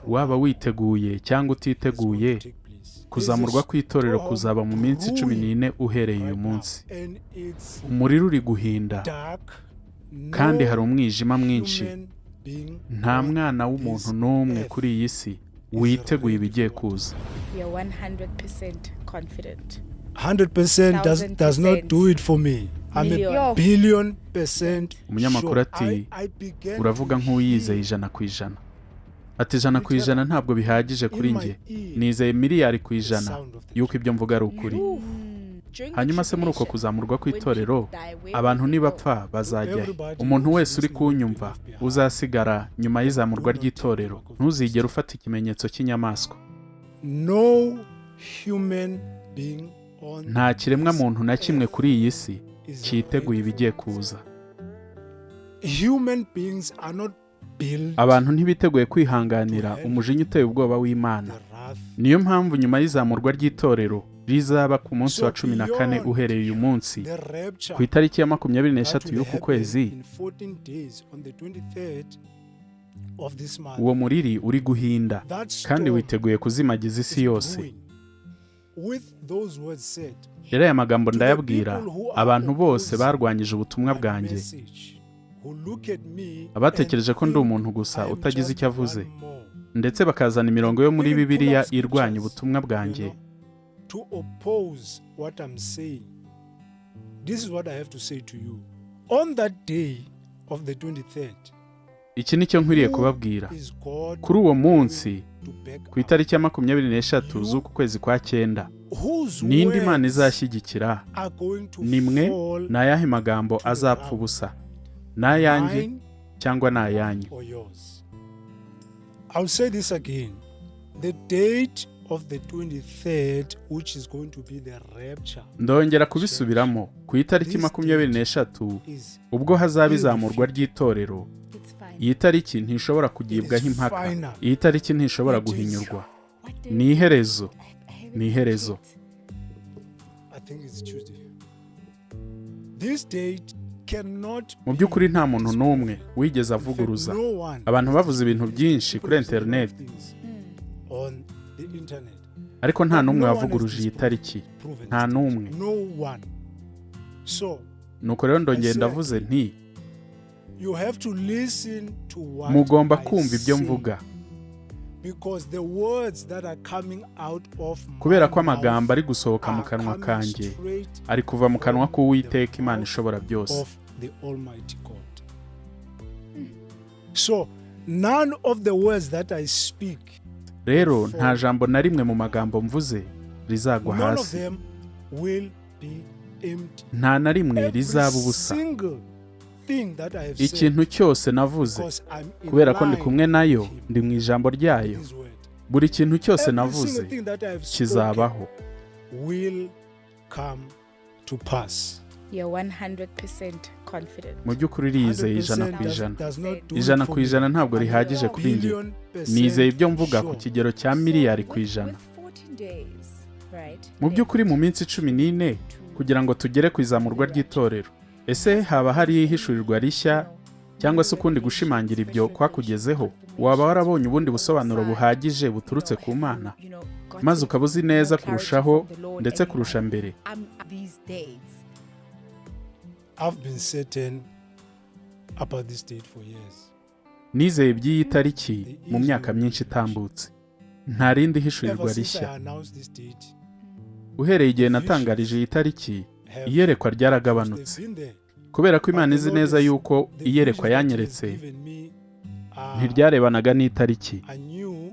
Waba witeguye cyangwa utiteguye, kuzamurwa kw'itorero kuzaba mu minsi 14 uhereye uyu munsi. Umuriro uri guhinda kandi hari umwijima mwinshi. Nta mwana w'umuntu n'umwe kuri iyi si witeguye ibigiye kuza. We are 100% confident. 100% does not do it for me. I'm a billion percent. Umunyamakuru ati uravuga nk'uwiyizeye 100%. Ati 100% ntabwo bihagije kuri njye, nizeye 1,000,000,000% yuko ibyo mvuga ari ukuri. Hanyuma se muri uko kuzamurwa kw'itorero abantu nibapfa bazajya he? Umuntu wese uri kunyumva uzasigara nyuma y'izamurwa ry'itorero, ntuzigere ufata ikimenyetso cy'inyamaswa. Nta kiremwa muntu na kimwe kuri iyi si cyiteguye ibigiye kuza. Abantu ntibiteguye kwihanganira umujinya uteye ubwoba w'Imana. Niyo mpamvu nyuma y'izamurwa ry'itorero rizaba ku munsi wa 14 uhereye uyu munsi, ku itariki ya 23 y'uku kwezi, uwo muriri uri guhinda kandi witeguye kuzimagiza isi yose. Rero aya magambo ndayabwira abantu bose barwanyije ubutumwa bwanjye, abatekereje ko ndi umuntu gusa utagize icyo avuze, ndetse bakazana imirongo yo muri Bibiliya irwanya ubutumwa bwanjye. To oppose what I'm saying. This is what I have to say to you. On that day of the 23rd, iki nicyo nkwiriye kubabwira. Kuri uwo munsi, ku itariki ya 23 z'uku kwezi kwa 9, nindi Imana izashyigikira nimwe n'ayahe magambo azapfa ubusa, n'ayanjye cyangwa n'ayanyu. I'll say this again. The date of the 23rd, which is going to be the rapture. Ndongera kubisubiramo, ku itariki 23 ubwo hazaba izamurwa ry'itorero. Iyi tariki ntishobora kugibwaho impaka, iyi tariki ntishobora guhinyurwa. Ni iherezo, ni iherezo. I think it's Tuesday. This date cannot. Mu by'ukuri nta muntu n'umwe wigeze avuguruza. Abantu bavuze ibintu byinshi kuri internet, ariko nta n'umwe wavuguruje iyi tariki, nta n'umwe. Nuko rero ndongera ndavuze nti mugomba kumva ibyo mvuga, kubera ko amagambo ari gusohoka mu kanwa kanjye ari kuva mu kanwa k'Uwiteka Imana ishobora byose. Rero nta jambo na rimwe mu magambo mvuze rizagwa hasi, nta na rimwe rizaba ubusa. Ikintu cyose navuze, kubera ko ndi kumwe nayo, ndi mu ijambo ryayo, buri kintu cyose navuze kizabaho. You're 100% Confident. Mu by'ukuri uriyizeye 100%. 100% ntabwo rihagije kuri njye. Nizeye ibyo mvuga ku kigero cya miliyari%. 14 days, right? Mu by'ukuri, mu minsi 14 kugira ngo tugere ku izamurwa ry'itorero, ese haba hari ihishurirwa rishya cyangwa se ukundi gushimangira ibyo kwakugezeho? Waba warabonye ubundi busobanuro buhagije buturutse ku Mana, maze ukaba uzi neza kurushaho ndetse kurusha mbere? These dates. I've been certain about this date for years. Nizeye iby'iyi tariki mu myaka myinshi itambutse. Nta rindi hishurirwa Ever since I rishya. announced this date, Uhereye igihe natangarije iyi tariki, iyerekwa ryaragabanutse, they've been there. kubera ko Imana izi neza yuko iyerekwa yanyeretse Given me ntiryarebanaga n'itariki. I knew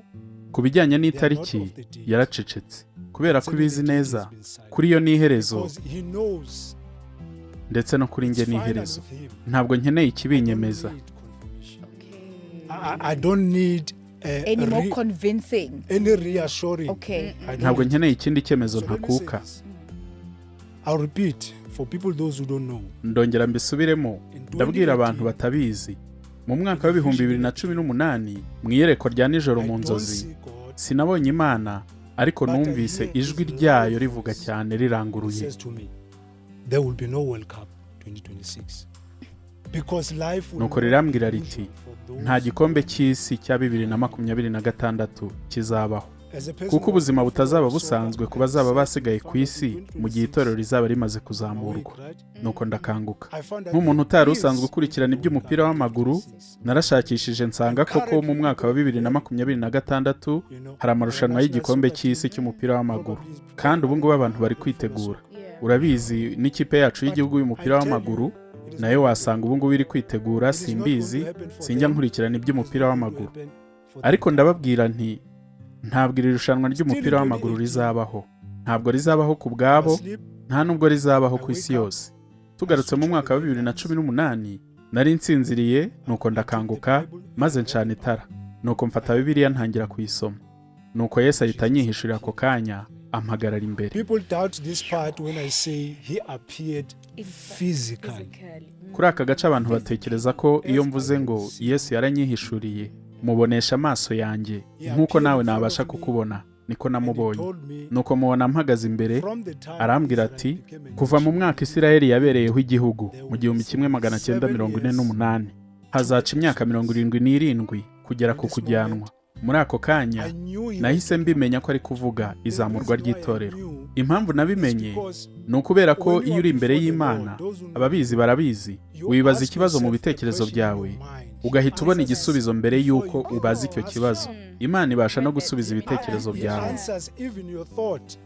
Ku bijyanye n'itariki yaracecetse, kubera ko ibizi neza kuri yo n'iherezo, because he knows ndetse no kuri njye n'iherezo. Ntabwo nkeneye ikibinyemeza. I don't need Any more convincing. Any reassuring. Okay. I don't Ntabwo need. nkeneye ikindi cyemezo So let me say ntakuka. this. I'll repeat for people, those who don't know. Ndongera mbisubiremo, ndabwira abantu batabizi. Mu mwaka wa 2018, mu iyerekwa rya nijoro mu nzozi, sinabonye Imana, ariko numvise ijwi ryayo rivuga cyane He riranguruye. says to me, there will be no World Cup 2026 because life will Nuko rirambwira riti: "Nta gikombe cy'isi cya 2026 kizabaho, As a person kuko ubuzima butazaba busanzwe ku bazaba basigaye ku isi mu gihe itorero rizaba rimaze kuzamurwa." Nuko ndakanguka. Nk'umuntu utari usanzwe ukurikirana iby'umupira w'amaguru, narashakishije nsanga koko mu mwaka wa 2026 hari amarushanwa y'igikombe cy'isi cy'umupira w'amaguru, kandi ubu ngubu abantu bari kwitegura. Urabizi, n'ikipe yacu y'igihugu y'umupira w'amaguru nayo wasanga ubu ngubu iri kwitegura. Simbizi, sinjya nkurikirana iby'umupira w'amaguru, ariko ndababwira nti ntabwo iri rushanwa ry'umupira w'amaguru rizabaho. Ntabwo rizabaho ku bwabo, nta nubwo rizabaho ku isi yose. Tugarutse mu mwaka wa 2018, nari nsinziriye, nuko ndakanguka maze ncana itara, nuko mfata Bibiliya ntangira kuyisoma, nuko Yesu ahita anyihishurira ako kanya, ampagarara imbere. People doubt this part when I say he appeared physically. Kuri aka gace abantu batekereza ko iyo mvuze ngo Yesu yaranyihishuriye, mubonesha amaso yanjye nk'uko nawe nabasha kukubona, niko namubonye. Nuko mubona mpagaze imbere, arambwira ati: "Kuva mu mwaka Isirayeli yabereyeho igihugu mu 1948, hazaca imyaka 77 kugera ku kujyanwa." Muri ako kanya nahise mbimenya ko ari kuvuga izamurwa ry'itorero. Impamvu nabimenye ni ukubera ko iyo uri imbere y'Imana, ababizi barabizi, wibaza ikibazo mu bitekerezo byawe, ugahita ubona igisubizo mbere y'uko ubaza icyo kibazo. Imana ibasha no gusubiza ibitekerezo He byawe. answers even your thought.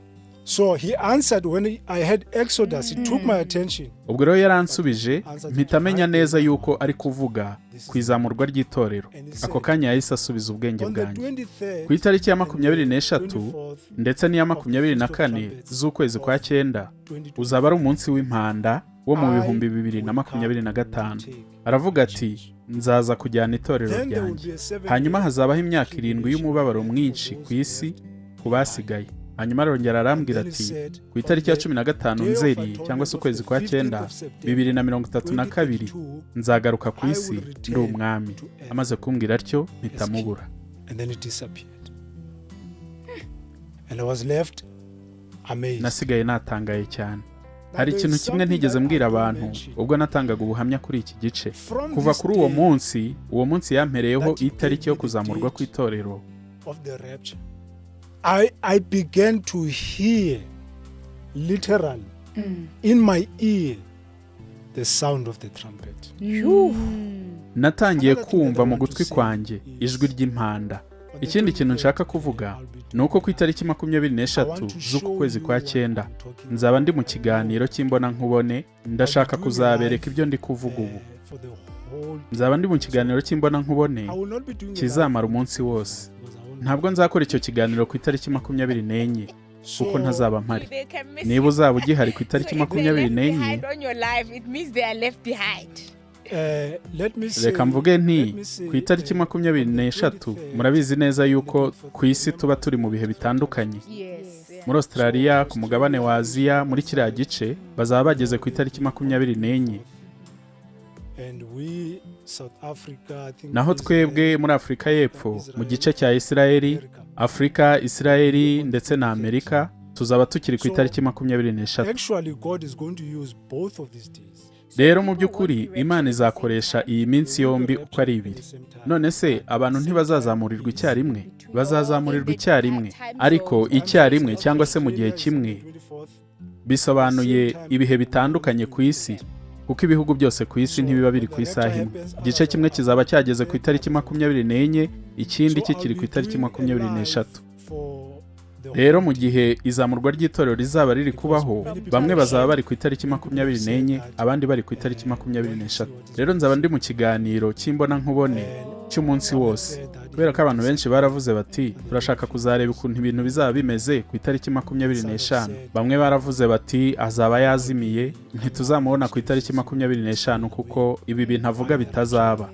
So he answered when I had Exodus. He took my attention. Ubwo rero yaransubije, mpita amenya neza yuko ari kuvuga ku izamurwa ry'itorero. Ako kanya yahise asubiza ubwenge On the bwanjye. 23rd Ku itariki ya 23 ndetse n'iya 24 z'ukwezi kwa cyenda uzaba ari umunsi w'impanda wo mu 2025. Aravuga ati: "Nzaza kujyana itorero ryanjye. Hanyuma hazabaho imyaka 7 y'umubabaro mwinshi ku isi ku basigaye." Hanyuma arongera arambwira ati: "Ku itariki ya 15 Nzeri, cyangwa se ukwezi kwa cyenda, 2032, nzagaruka ku isi ndi umwami." Amaze kumbwira atyo, mpita mubura. And then it disappeared. And I was left amazed. Nasigaye natangaye cyane. Hari ikintu kimwe ntigeze mbwira abantu ubwo natangaga ubuhamya kuri iki gice. Kuva kuri uwo munsi, uwo munsi yampereyeho itariki yo kuzamurwa kw'itorero, Of the rapture, I began to hear literally in my ear the sound of the trumpet. Natangiye kumva mu gutwi kwanjye ijwi ry'impanda. Ikindi kintu nshaka kuvuga ni uko ku itariki 23 z'uku kwezi kwa cyenda nzaba ndi mu kiganiro cy'imbonankubone. Ndashaka kuzabereka ibyo ndi kuvuga ubu. For the whole Nzaba ndi mu kiganiro cy'imbonankubone I will not be doing a kizamara umunsi wose. Ntabwo nzakora icyo kiganiro ku itariki 24 kuko ntazaba mpari. Niba uzaba ugihari ku itariki 24, Behind on your life, it means they are left behind. Let me say, reka mvuge nti let me say, ku itariki 23, murabizi neza yuko ku isi tuba turi mu bihe bitandukanye. Yes. Muri Australia, ku mugabane wa Aziya, muri kiriya gice bazaba bageze ku itariki 24. And we, South Africa, I think Naho twebwe muri Afurika y'Epfo, mu gice cya Isirayeli, Afurika, Isirayeli ndetse na Amerika, tuzaba tukiri ku itariki 23. Actually, God is going to use both of these days. Rero mu by'ukuri Imana izakoresha iyi minsi yombi uko ari ibiri. None se abantu ntibazazamurirwa icyarimwe? Bazazamurirwa icyarimwe, ariko icyarimwe cyangwa se mu gihe kimwe bisobanuye ibihe bitandukanye ku isi, kuko ibihugu byose ku isi ntibiba biri ku isaha imwe. Igice kimwe kizaba cyageze ku itariki 24, ikindi kikiri ku itariki 23. Rero mu gihe izamurwa ry'itorero rizaba riri kubaho, bamwe bazaba bari ku itariki 24, abandi bari ku itariki 23. Rero nzaba ndi mu kiganiro cy'imbonankubone cy'umunsi wose, kubera ko abantu benshi baravuze bati turashaka kuzareba ukuntu ibintu bizaba bimeze ku itariki 25. Bamwe baravuze bati azaba yazimiye, ntituzamubona ku itariki 25 kuko ibi bintu avuga bitazaba.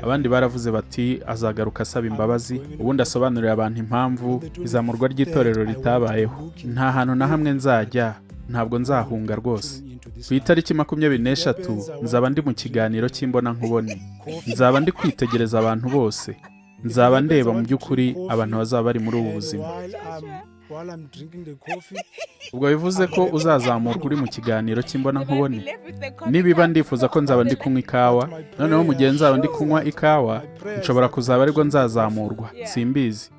Abandi baravuze bati azagaruka asaba imbabazi, ubundi asobanurira abantu impamvu izamurwa ry'itorero ritabayeho. Nta hantu na hamwe nzajya, ntabwo nzahunga rwose. Ku itariki 23 nzaba ndi mu kiganiro cy'imbonankubone, nzaba ndi kwitegereza abantu bose, nzaba ndeba mu by'ukuri abantu bazaba bari muri ubu buzima. While I'm drinking the coffee, Ubwo bivuze ko uzazamurwa uri mu kiganiro cy'imbonankubone. Nibiba ndifuza ko nzaba ndi kunywa ikawa, noneho mu gihe nzaba ndi kunywa ikawa nshobora kuzaba aribwo nzazamurwa, simbizi.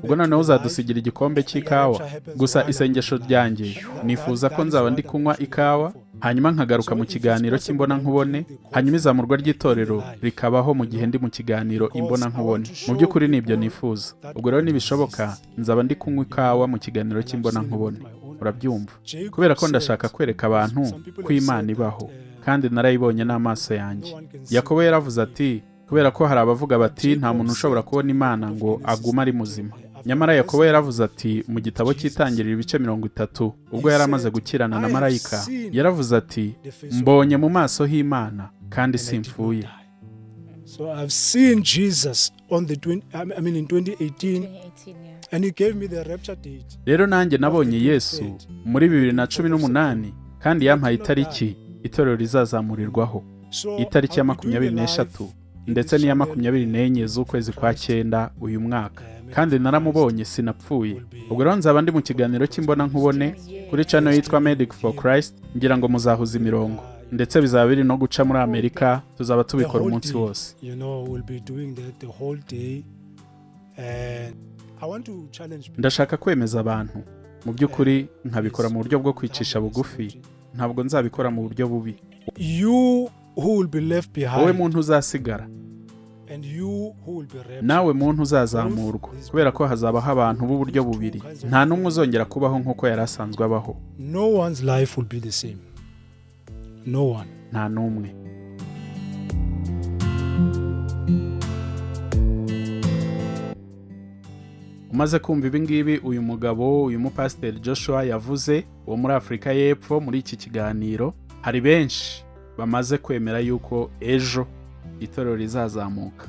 Ubwo noneho uzadusigira igikombe cy'ikawa. Gusa isengesho ryanjye nifuza ko nzaba ndi kunywa ikawa, hanyuma nkagaruka mu kiganiro cy'imbonankubone, hanyuma izamurwa ry'itorero rikabaho mu gihe ndi mu kiganiro imbonankubone. Mu by'ukuri ni ibyo nifuza. Ubwo rero nibishoboka nzaba ndi kunywa ikawa mu kiganiro cy'imbonankubone. Urabyumva? Kubera ko ndashaka kwereka abantu ko Imana ibaho, kandi narayibonye n'amaso yanjye. Yakobo yaravuze ati kubera ko hari abavuga bati nta muntu ushobora kubona Imana ngo agume ari muzima. Nyamara Yakobo yaravuze ati mu gitabo cy'Itangiriro ibice 30, ubwo yari amaze gukirana na marayika, yaravuze ati mbonye mu maso h'Imana kandi simpfuye. So I've seen Jesus on the in 2018, and he gave me the rapture date. Rero nanjye nabonye Yesu muri 2018, kandi yampaye itariki itorero rizazamurirwaho, itariki ya 23 ndetse n'iya 24 z'ukwezi kwa 9 uyu mwaka, kandi naramubonye sinapfuye. Ubwo rero nzaba ndi mu kiganiro cy'imbonankubone kuri channel yitwa Medic for Christ, ngira ngo muzahuza imirongo, ndetse bizaba biri no guca muri Amerika, tuzaba tubikora umunsi wose. You know, we'll be doing that the whole day. And I want to challenge people. Ndashaka kwemeza abantu mu by'ukuri nkabikora mu buryo bwo kwicisha bugufi, ntabwo nzabikora mu buryo bubi. You who will be left behind, wowe muntu uzasigara, and you who will be raptured, nawe muntu uzazamurwa, kubera ko hazabaho abantu b'uburyo bubiri, nta n'umwe uzongera kubaho nk'uko yari asanzwe abaho. No one's life will be the same. No one. Nta n'umwe. Umaze kumva ibi ngibi uyu mugabo, uyu mupasiteri Joshua yavuze wo muri Afurika y'Epfo muri iki kiganiro, hari benshi bamaze kwemera yuko ejo itorero rizazamuka.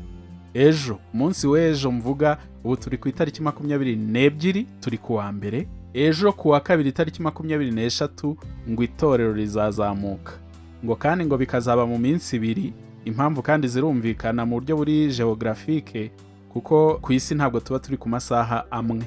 Ejo, umunsi w'ejo mvuga, ubu turi ku itariki 22, turi ku wa mbere. Ejo ku wa kabiri itariki 23 ngo itorero rizazamuka. Ngo kandi ngo bikazaba mu minsi ibiri. Impamvu kandi zirumvikana mu buryo buri geographique, kuko ku isi ntabwo tuba turi ku masaha amwe,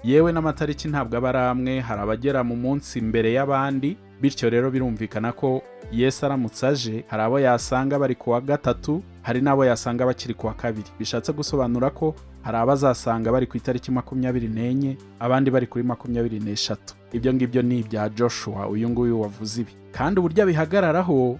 yewe n'amatariki ntabwo aba ari amwe, hari abagera mu munsi mbere y'abandi. Bityo rero birumvikana ko Yesu aramutse aje, hari abo yasanga bari ku wa gatatu, hari n'abo yasanga bakiri ku wa kabiri. Bishatse gusobanura ko hari abazasanga bari ku itariki 24, abandi bari kuri 23. Ibyo ngibyo ni ibya Joshua uyu nguyu wavuze ibi, kandi uburyo abihagararaho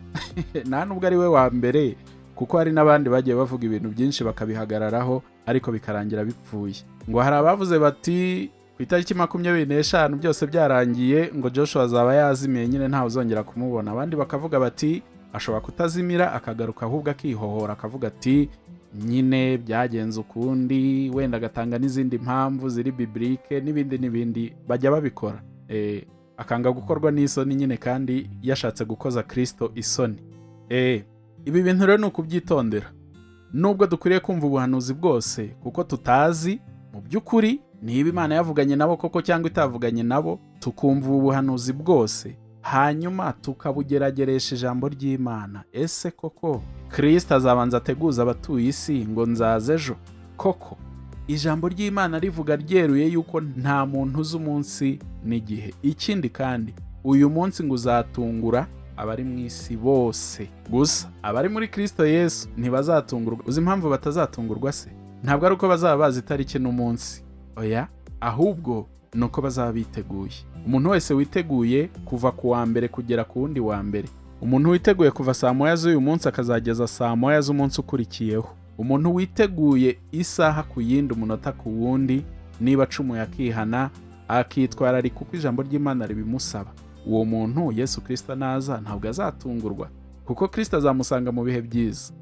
nta nubwo ari we wa mbere, kuko hari n'abandi bagiye bavuga ibintu byinshi bakabihagararaho ariko bikarangira bipfuye. Ngo hari abavuze bati ku itariki 25 byose byarangiye, ngo Joshua azaba yazimiye nyine ntawe uzongera kumubona. Abandi bakavuga bati ashobora kutazimira akagaruka ahubwo akihohora akavuga ati nyine byagenze ukundi, wenda agatanga n'izindi mpamvu ziri biblique n'ibindi n'ibindi, bajya babikora. Akanga gukorwa n'isoni nyine kandi yashatse gukoza Kristo isoni. Ibi bintu rero ni ukubyitondera. Nubwo dukwiriye kumva ubuhanuzi bwose, kuko tutazi mu by'ukuri niba Imana yavuganye nabo koko cyangwa itavuganye nabo, tukumva ubuhanuzi bwose. Hanyuma tukabugerageresha ijambo ry'Imana. Ese koko Kirisito azabanza ateguza abatuye isi ngo nzaze ejo? Koko ijambo ry'Imana rivuga ryeruye yuko nta muntu uzi umunsi n'igihe. Ikindi kandi, uyu munsi ngo uzatungura abari mu isi bose. Gusa abari muri Kirisito Yesu ntibazatungurwa. Uzi impamvu batazatungurwa se? Ntabwo ari uko bazaba bazi itariki n'umunsi, oya, ahubwo ni uko bazaba biteguye. Umuntu wese witeguye kuva ku wa mbere kugera ku wundi wa mbere, umuntu witeguye kuva saa 1 z'uyu munsi akazageza saa 1 z'umunsi ukurikiyeho, umuntu witeguye isaha ku yindi, umunota ku wundi, niba acumuye akihana, akitwararika uko ijambo ry'Imana ribimusaba, uwo muntu Yesu Kirisito naza ntabwo azatungurwa, kuko Kirisito azamusanga mu bihe byiza,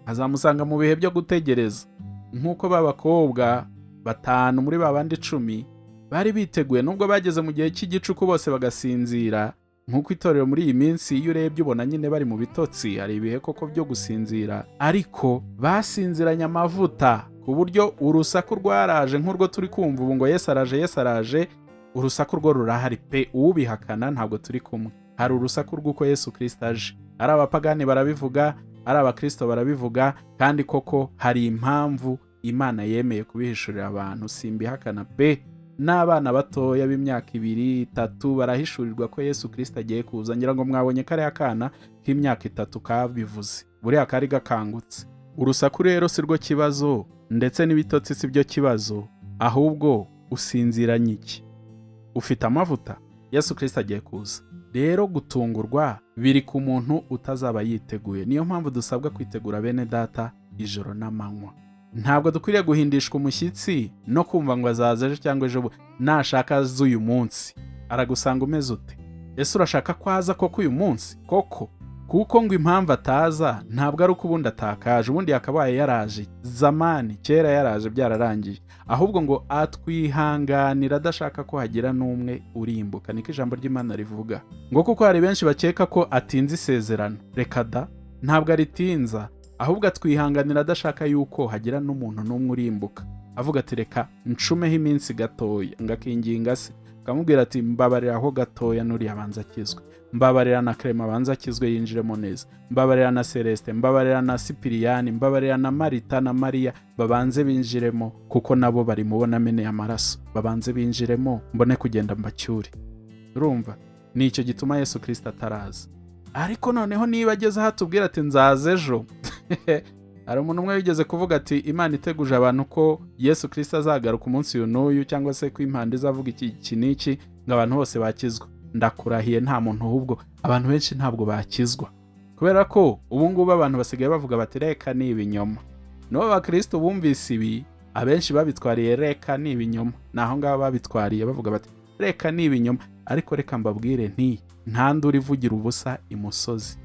azamusanga mu bihe byo gutegereza. Nk'uko ba bakobwa 5 muri ba bandi 10 bari biteguye, nubwo bageze mu gihe cy'igicuku bose bagasinzira. Nk'uko itorero muri iyi minsi iyo urebye ubona nyine bari mu bitotsi, hari ibihe koko byo gusinzira, ariko basinziranye amavuta ku buryo urusaku rwaraje nk'urwo turi kumva ubu ngo Yesu araje, Yesu araje. Urusaku rwo rurahari pe, uwubihakana ntabwo turi kumwe. Hari urusaku rw'uko Yesu Kirisito aje, ari abapagani barabivuga, ari abakristo barabivuga, kandi koko hari impamvu Imana yemeye kubihishurira abantu, simbihakana pe. N'abana batoya b'imyaka 2, 3 barahishurirwa ko Yesu Kirisito agiye kuza. Ngira ngo mwabonye kariya kana k'imyaka 3 kabivuze, buriya kari gakangutse. Urusaku rero si rwo kibazo, ndetse n'ibitotsi si byo kibazo, ahubwo usinziranye iki? Ufite amavuta? Yesu Kirisito agiye kuza. Rero gutungurwa biri ku muntu utazaba yiteguye. Niyo mpamvu dusabwa kwitegura bene data ijoro n'amanywa. Ntabwo dukwiriye guhindishwa umushyitsi no kumva ngo azaza ejo cyangwa ejo, nashaka aze uyu munsi. Aragusanga umeze ute? Ese urashaka ko aza koko uyu munsi? Koko? Kuko ngo impamvu ataza ntabwo ari uko ubundi atakaje, ubundi yakabaye yaraje zamani, kera yaraje byararangiye, ahubwo ngo atwihanganira adashaka ko hagira n'umwe urimbuka. Niko ijambo ry'Imana rivuga, ngo kuko hari benshi bakeka ko atinze isezerano. Reka da, ntabwo aritinza, ahubwo atwihanganira adashaka yuko hagira n'umuntu n'umwe urimbuka. Avuga ati reka ncumeho iminsi gatoya, ngakinginga se akamubwira ati mbabarira aho gatoya nuriya abanza akizwe, mbabarira na Clement abanza akizwe yinjiremo neza, mbabarira na Celeste, mbabarira na Sipiriyani, mbabarira na Marita na Mariya, babanze binjiremo kuko nabo bari mubona ameneye amaraso, babanze binjiremo mbone kugenda mbacyure. Urumva nicyo gituma Yesu Kirisito ataraza. Ariko noneho niba ageze aho atubwira ati nzaza ejo, hari umuntu umwe wigeze kuvuga ati Imana iteguje abantu ko Yesu Kirisito azagaruka umunsi uyu n'uyu, cyangwa se ko impanda izavuga iki n'iki, ngo abantu bose bakizwa. Ndakurahiye nta muntu, ahubwo abantu benshi ntabwo bakizwa, kubera ko ubu ngubu abantu basigaye bavuga bati reka ni ibinyoma. N'ubu abakristo bumvise ibi, abenshi babitwariye reka ni ibinyoma, ni aho ngaho babitwariye bavuga bati reka ni ibinyoma. Ariko reka mbabwire nti nta nduru ivugira ubusa imusozi.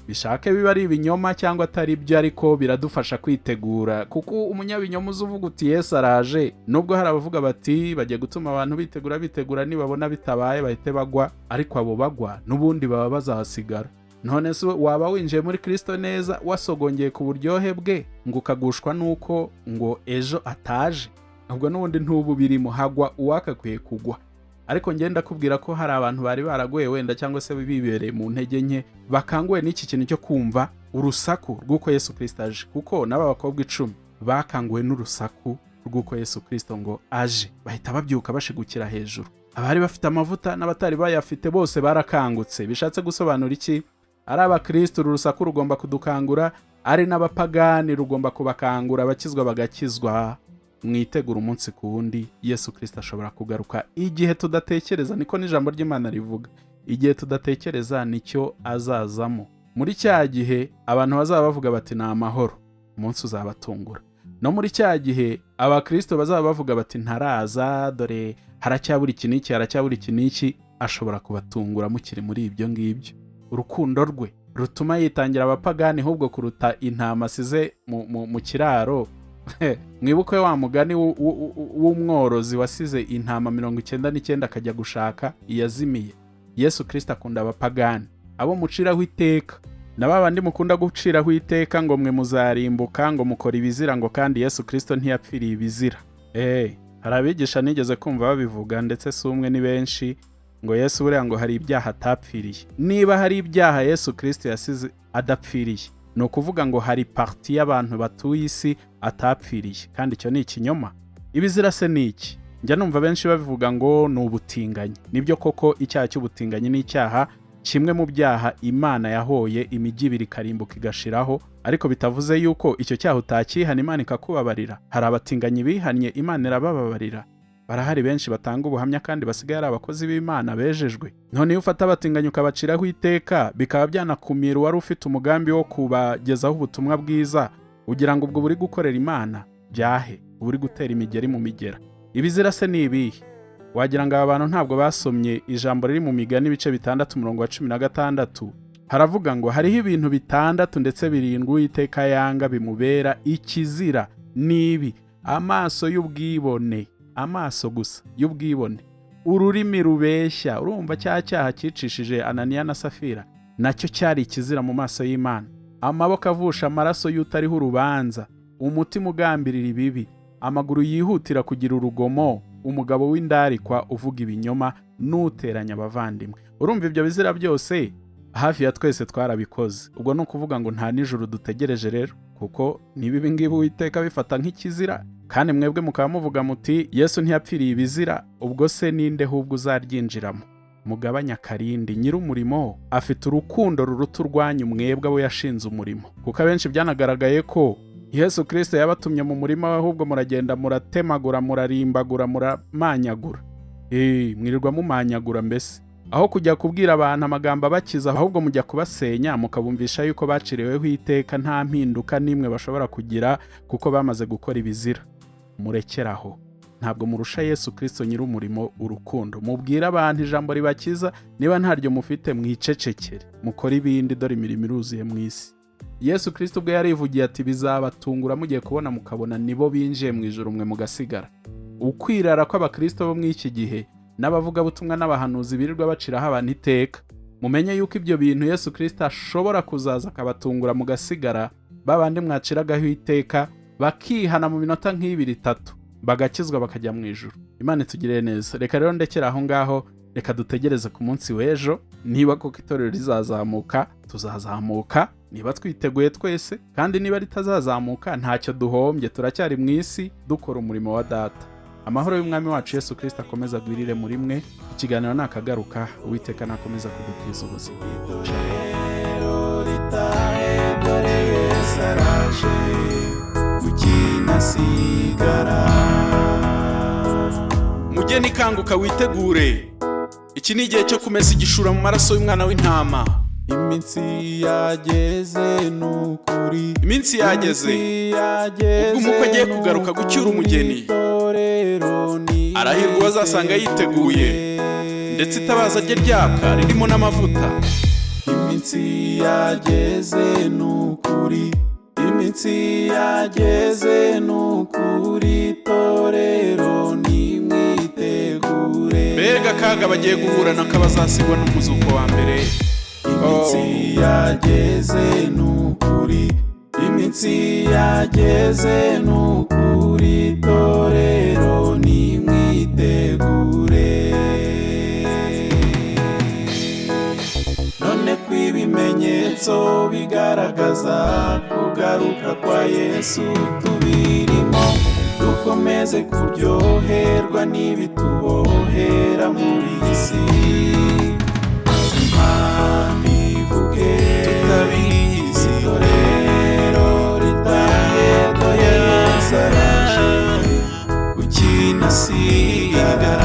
Bishake biba ari ibinyoma cyangwa atari byo, ariko biradufasha kwitegura, kuko umunyabinyoma uza uvuga uti Yesu araje, nubwo hari abavuga bati bagiye gutuma abantu bitegura bitegura, nibabona bitabaye bahite bagwa, ariko abo bagwa n'ubundi baba bazahasigara. None se waba winjiye muri Kristo neza, wasogongeye ku buryohe bwe, ngo ukagushwa nuko ngo ejo ataje? Ubwo n'ubundi ntubu birimo, hagwa uwakakwiye kugwa. Ariko ngenda kubwira ko hari abantu bari baraguye wenda cyangwa se bibereye mu ntege nke, bakanguwe n'iki kintu cyo kumva urusaku rw'uko Yesu Kristo aje, kuko n'aba bakobwa 10 bakanguwe n'urusaku rw'uko Yesu Kristo ngo aje, bahita babyuka bashigukira hejuru. Abari bafite amavuta n'abatari bayafite bose barakangutse. Bishatse gusobanura iki? Ari abakristo uru rusaku rugomba kudukangura, ari n'abapagani rugomba kubakangura, abakizwa bagakizwa. Mwitegura umunsi ku wundi, Yesu Kristo ashobora kugaruka igihe tudatekereza. Niko n'ijambo ry'Imana rivuga, igihe tudatekereza nicyo azazamo. Muri cya gihe abantu bazaba bavuga bati ni amahoro, umunsi uzabatungura. No muri cya gihe abakristo bazaba bavuga bati ntaraza, dore haracyabura iki n'iki, haracyabura iki n'iki, ashobora kubatungura mukiri muri ibyo ngibyo. Urukundo rwe rutuma yitangira abapagani ahubwo kuruta intama asize mu kiraro. Mwibuke wa mugani w'umworozi wasize intama 99 akajya gushaka iyazimiye. Yesu Kristo akunda abapagani, abo muciraho iteka, na babandi mukunda guciraho iteka ngo mwe muzarimbuka, ngo mukora ibizira, ngo kandi Yesu Kristo ntiyapfiriye ibizira. Hari abigisha nigeze kumva babivuga, ndetse si umwe ni benshi, Ngo Yesu buriya ngo hari ibyaha atapfiriye. Niba hari ibyaha Yesu Kirisito yasize adapfiriye, ni ukuvuga ngo hari partie y'abantu batuye isi atapfiriye, kandi icyo ni ikinyoma. Ibizira se ni iki? Njya numva benshi babivuga ngo ni ubutinganyi. Nibyo koko, icyaha cy'ubutinganyi ni icyaha kimwe mu byaha Imana yahoye imijyi ibiri ikarimbuka igashiraho, ariko bitavuze yuko icyo cyaha utakihana Imana ikakubabarira. Hari abatinganyi bihannye, Imana irabababarira. Barahari benshi batanga ubuhamya kandi basigaye ari abakozi b'Imana bejejwe. None iyo ufata abatinganyi ukabaciraho iteka, bikaba byanakumira uwari ufite umugambi wo kubagezaho ubutumwa bwiza, ugira ngo ubwo buri gukorera Imana byahe? Uba uri gutera imigeri mu migera. Ibizira se ni ibihe? Wagira ngo aba bantu ntabwo basomye ijambo riri mu Migani ibice 6 umurongo wa 16. Haravuga ngo hariho ibintu 6 ndetse 7 Uwiteka yanga bimubera ikizira, nibi: amaso y'ubwibone, amaso gusa y'ubwibone, ururimi rubeshya. Urumva cya cyaha cyicishije Ananiya na Safira nacyo cyari ikizira mu maso y'Imana. Amaboko avusha amaraso y'utariho urubanza, umutima ugambirira ibibi, amaguru yihutira kugira urugomo, umugabo w'indarikwa uvuga ibinyoma, n'uteranya abavandimwe. Urumva ibyo bizira byose hafi ya twese twarabikoze. Ubwo ni ukuvuga ngo nta nijoro dutegereje rero, kuko niba ibi ngibi Uwiteka bifata nk'ikizira, kandi mwebwe mukaba muvuga muti Yesu ntiyapfiriye ibizira, ubwo se ninde ahubwo uzaryinjiramo? Mugabanya akarindi. Nyir'umurimo afite urukundo ruruta urwanyu mwebwe abo yashinze umurimo, kuko abenshi byanagaragaye ko Yesu Kristo yabatumye mu murima we, ahubwo muragenda muratemagura, murarimbagura, muramanyagura. Mwirirwa mumanyagura mbese. Aho kujya kubwira abantu amagambo abakiza, ahubwo mujya kubasenya, mukabumvisha yuko baciriweho iteka, nta mpinduka n'imwe bashobora kugira kuko bamaze gukora ibizira. Murekeraho. Ntabwo murusha Yesu Kristo nyir'umurimo urukundo. Mubwire abantu ijambo ribakiza, niba ntaryo mufite mwicecekere, mukore ibindi, dore imirimo iruzuye mu isi. Yesu Kristo ubwe yarivugiye ati bizabatungura mugiye kubona mukabona nibo binjiye mu ijuru, mwe mugasigara. Ukwirara kw'abakristo bo muri iki gihe n'abavugabutumwa n'abahanuzi birirwa baciraho abantu iteka, mumenye yuko ibyo bintu Yesu Kristo ashobora kuzaza akabatungura mugasigara, babandi mwaciragaho iteka bakihana mu minota nk'ibiri itatu, bagakizwa bakajya mu ijuru. Imana itugirire neza. Reka rero ndekera aho ngaho, reka dutegereze ku munsi w'ejo niba koko itorero rizazamuka, tuzazamuka niba twiteguye twese, kandi niba ritazazamuka ntacyo duhombye, turacyari mu isi dukora umurimo wa Data. Amahoro y'Umwami wacu Yesu Kristo akomeza agwirire muri mwe. Ikiganiro nakagaruka, Uwiteka nakomeza kudutiza ubuzima. Mugeni kanguka witegure, iki ni igihe cyo kumesa igishura mu maraso y'umwana w'intama. Iminsi yageze nukuri, iminsi yageze ubwo umukwe agiye kugaruka gucyura umugeni. Arahirwa uwazasanga yiteguye, ndetse itabaza rye ryaka ririmo n'amavuta. Iminsi yageze nukuri, iminsi yageze nukuri, torero nimwitegure. Mbega akaga bagiye guhura nako abazasigwa n'umuzuko wa mbere. Iminsi yageze nukuri, iminsi yageze nukuri, torero nimwitegure. None kw'ibimenyetso bigaragaza kugaruka kwa Yesu tubirimo, dukomeze kuryoherwa n'ibitubohera muri iyi si. Tutabizi torero ritahe dore Yesu araje, kuki nasigara?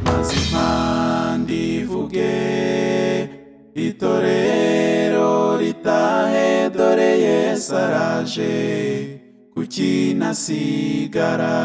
Maze impanda ivuge, itorero ritahe dore Yesu araje, kuki nasigara?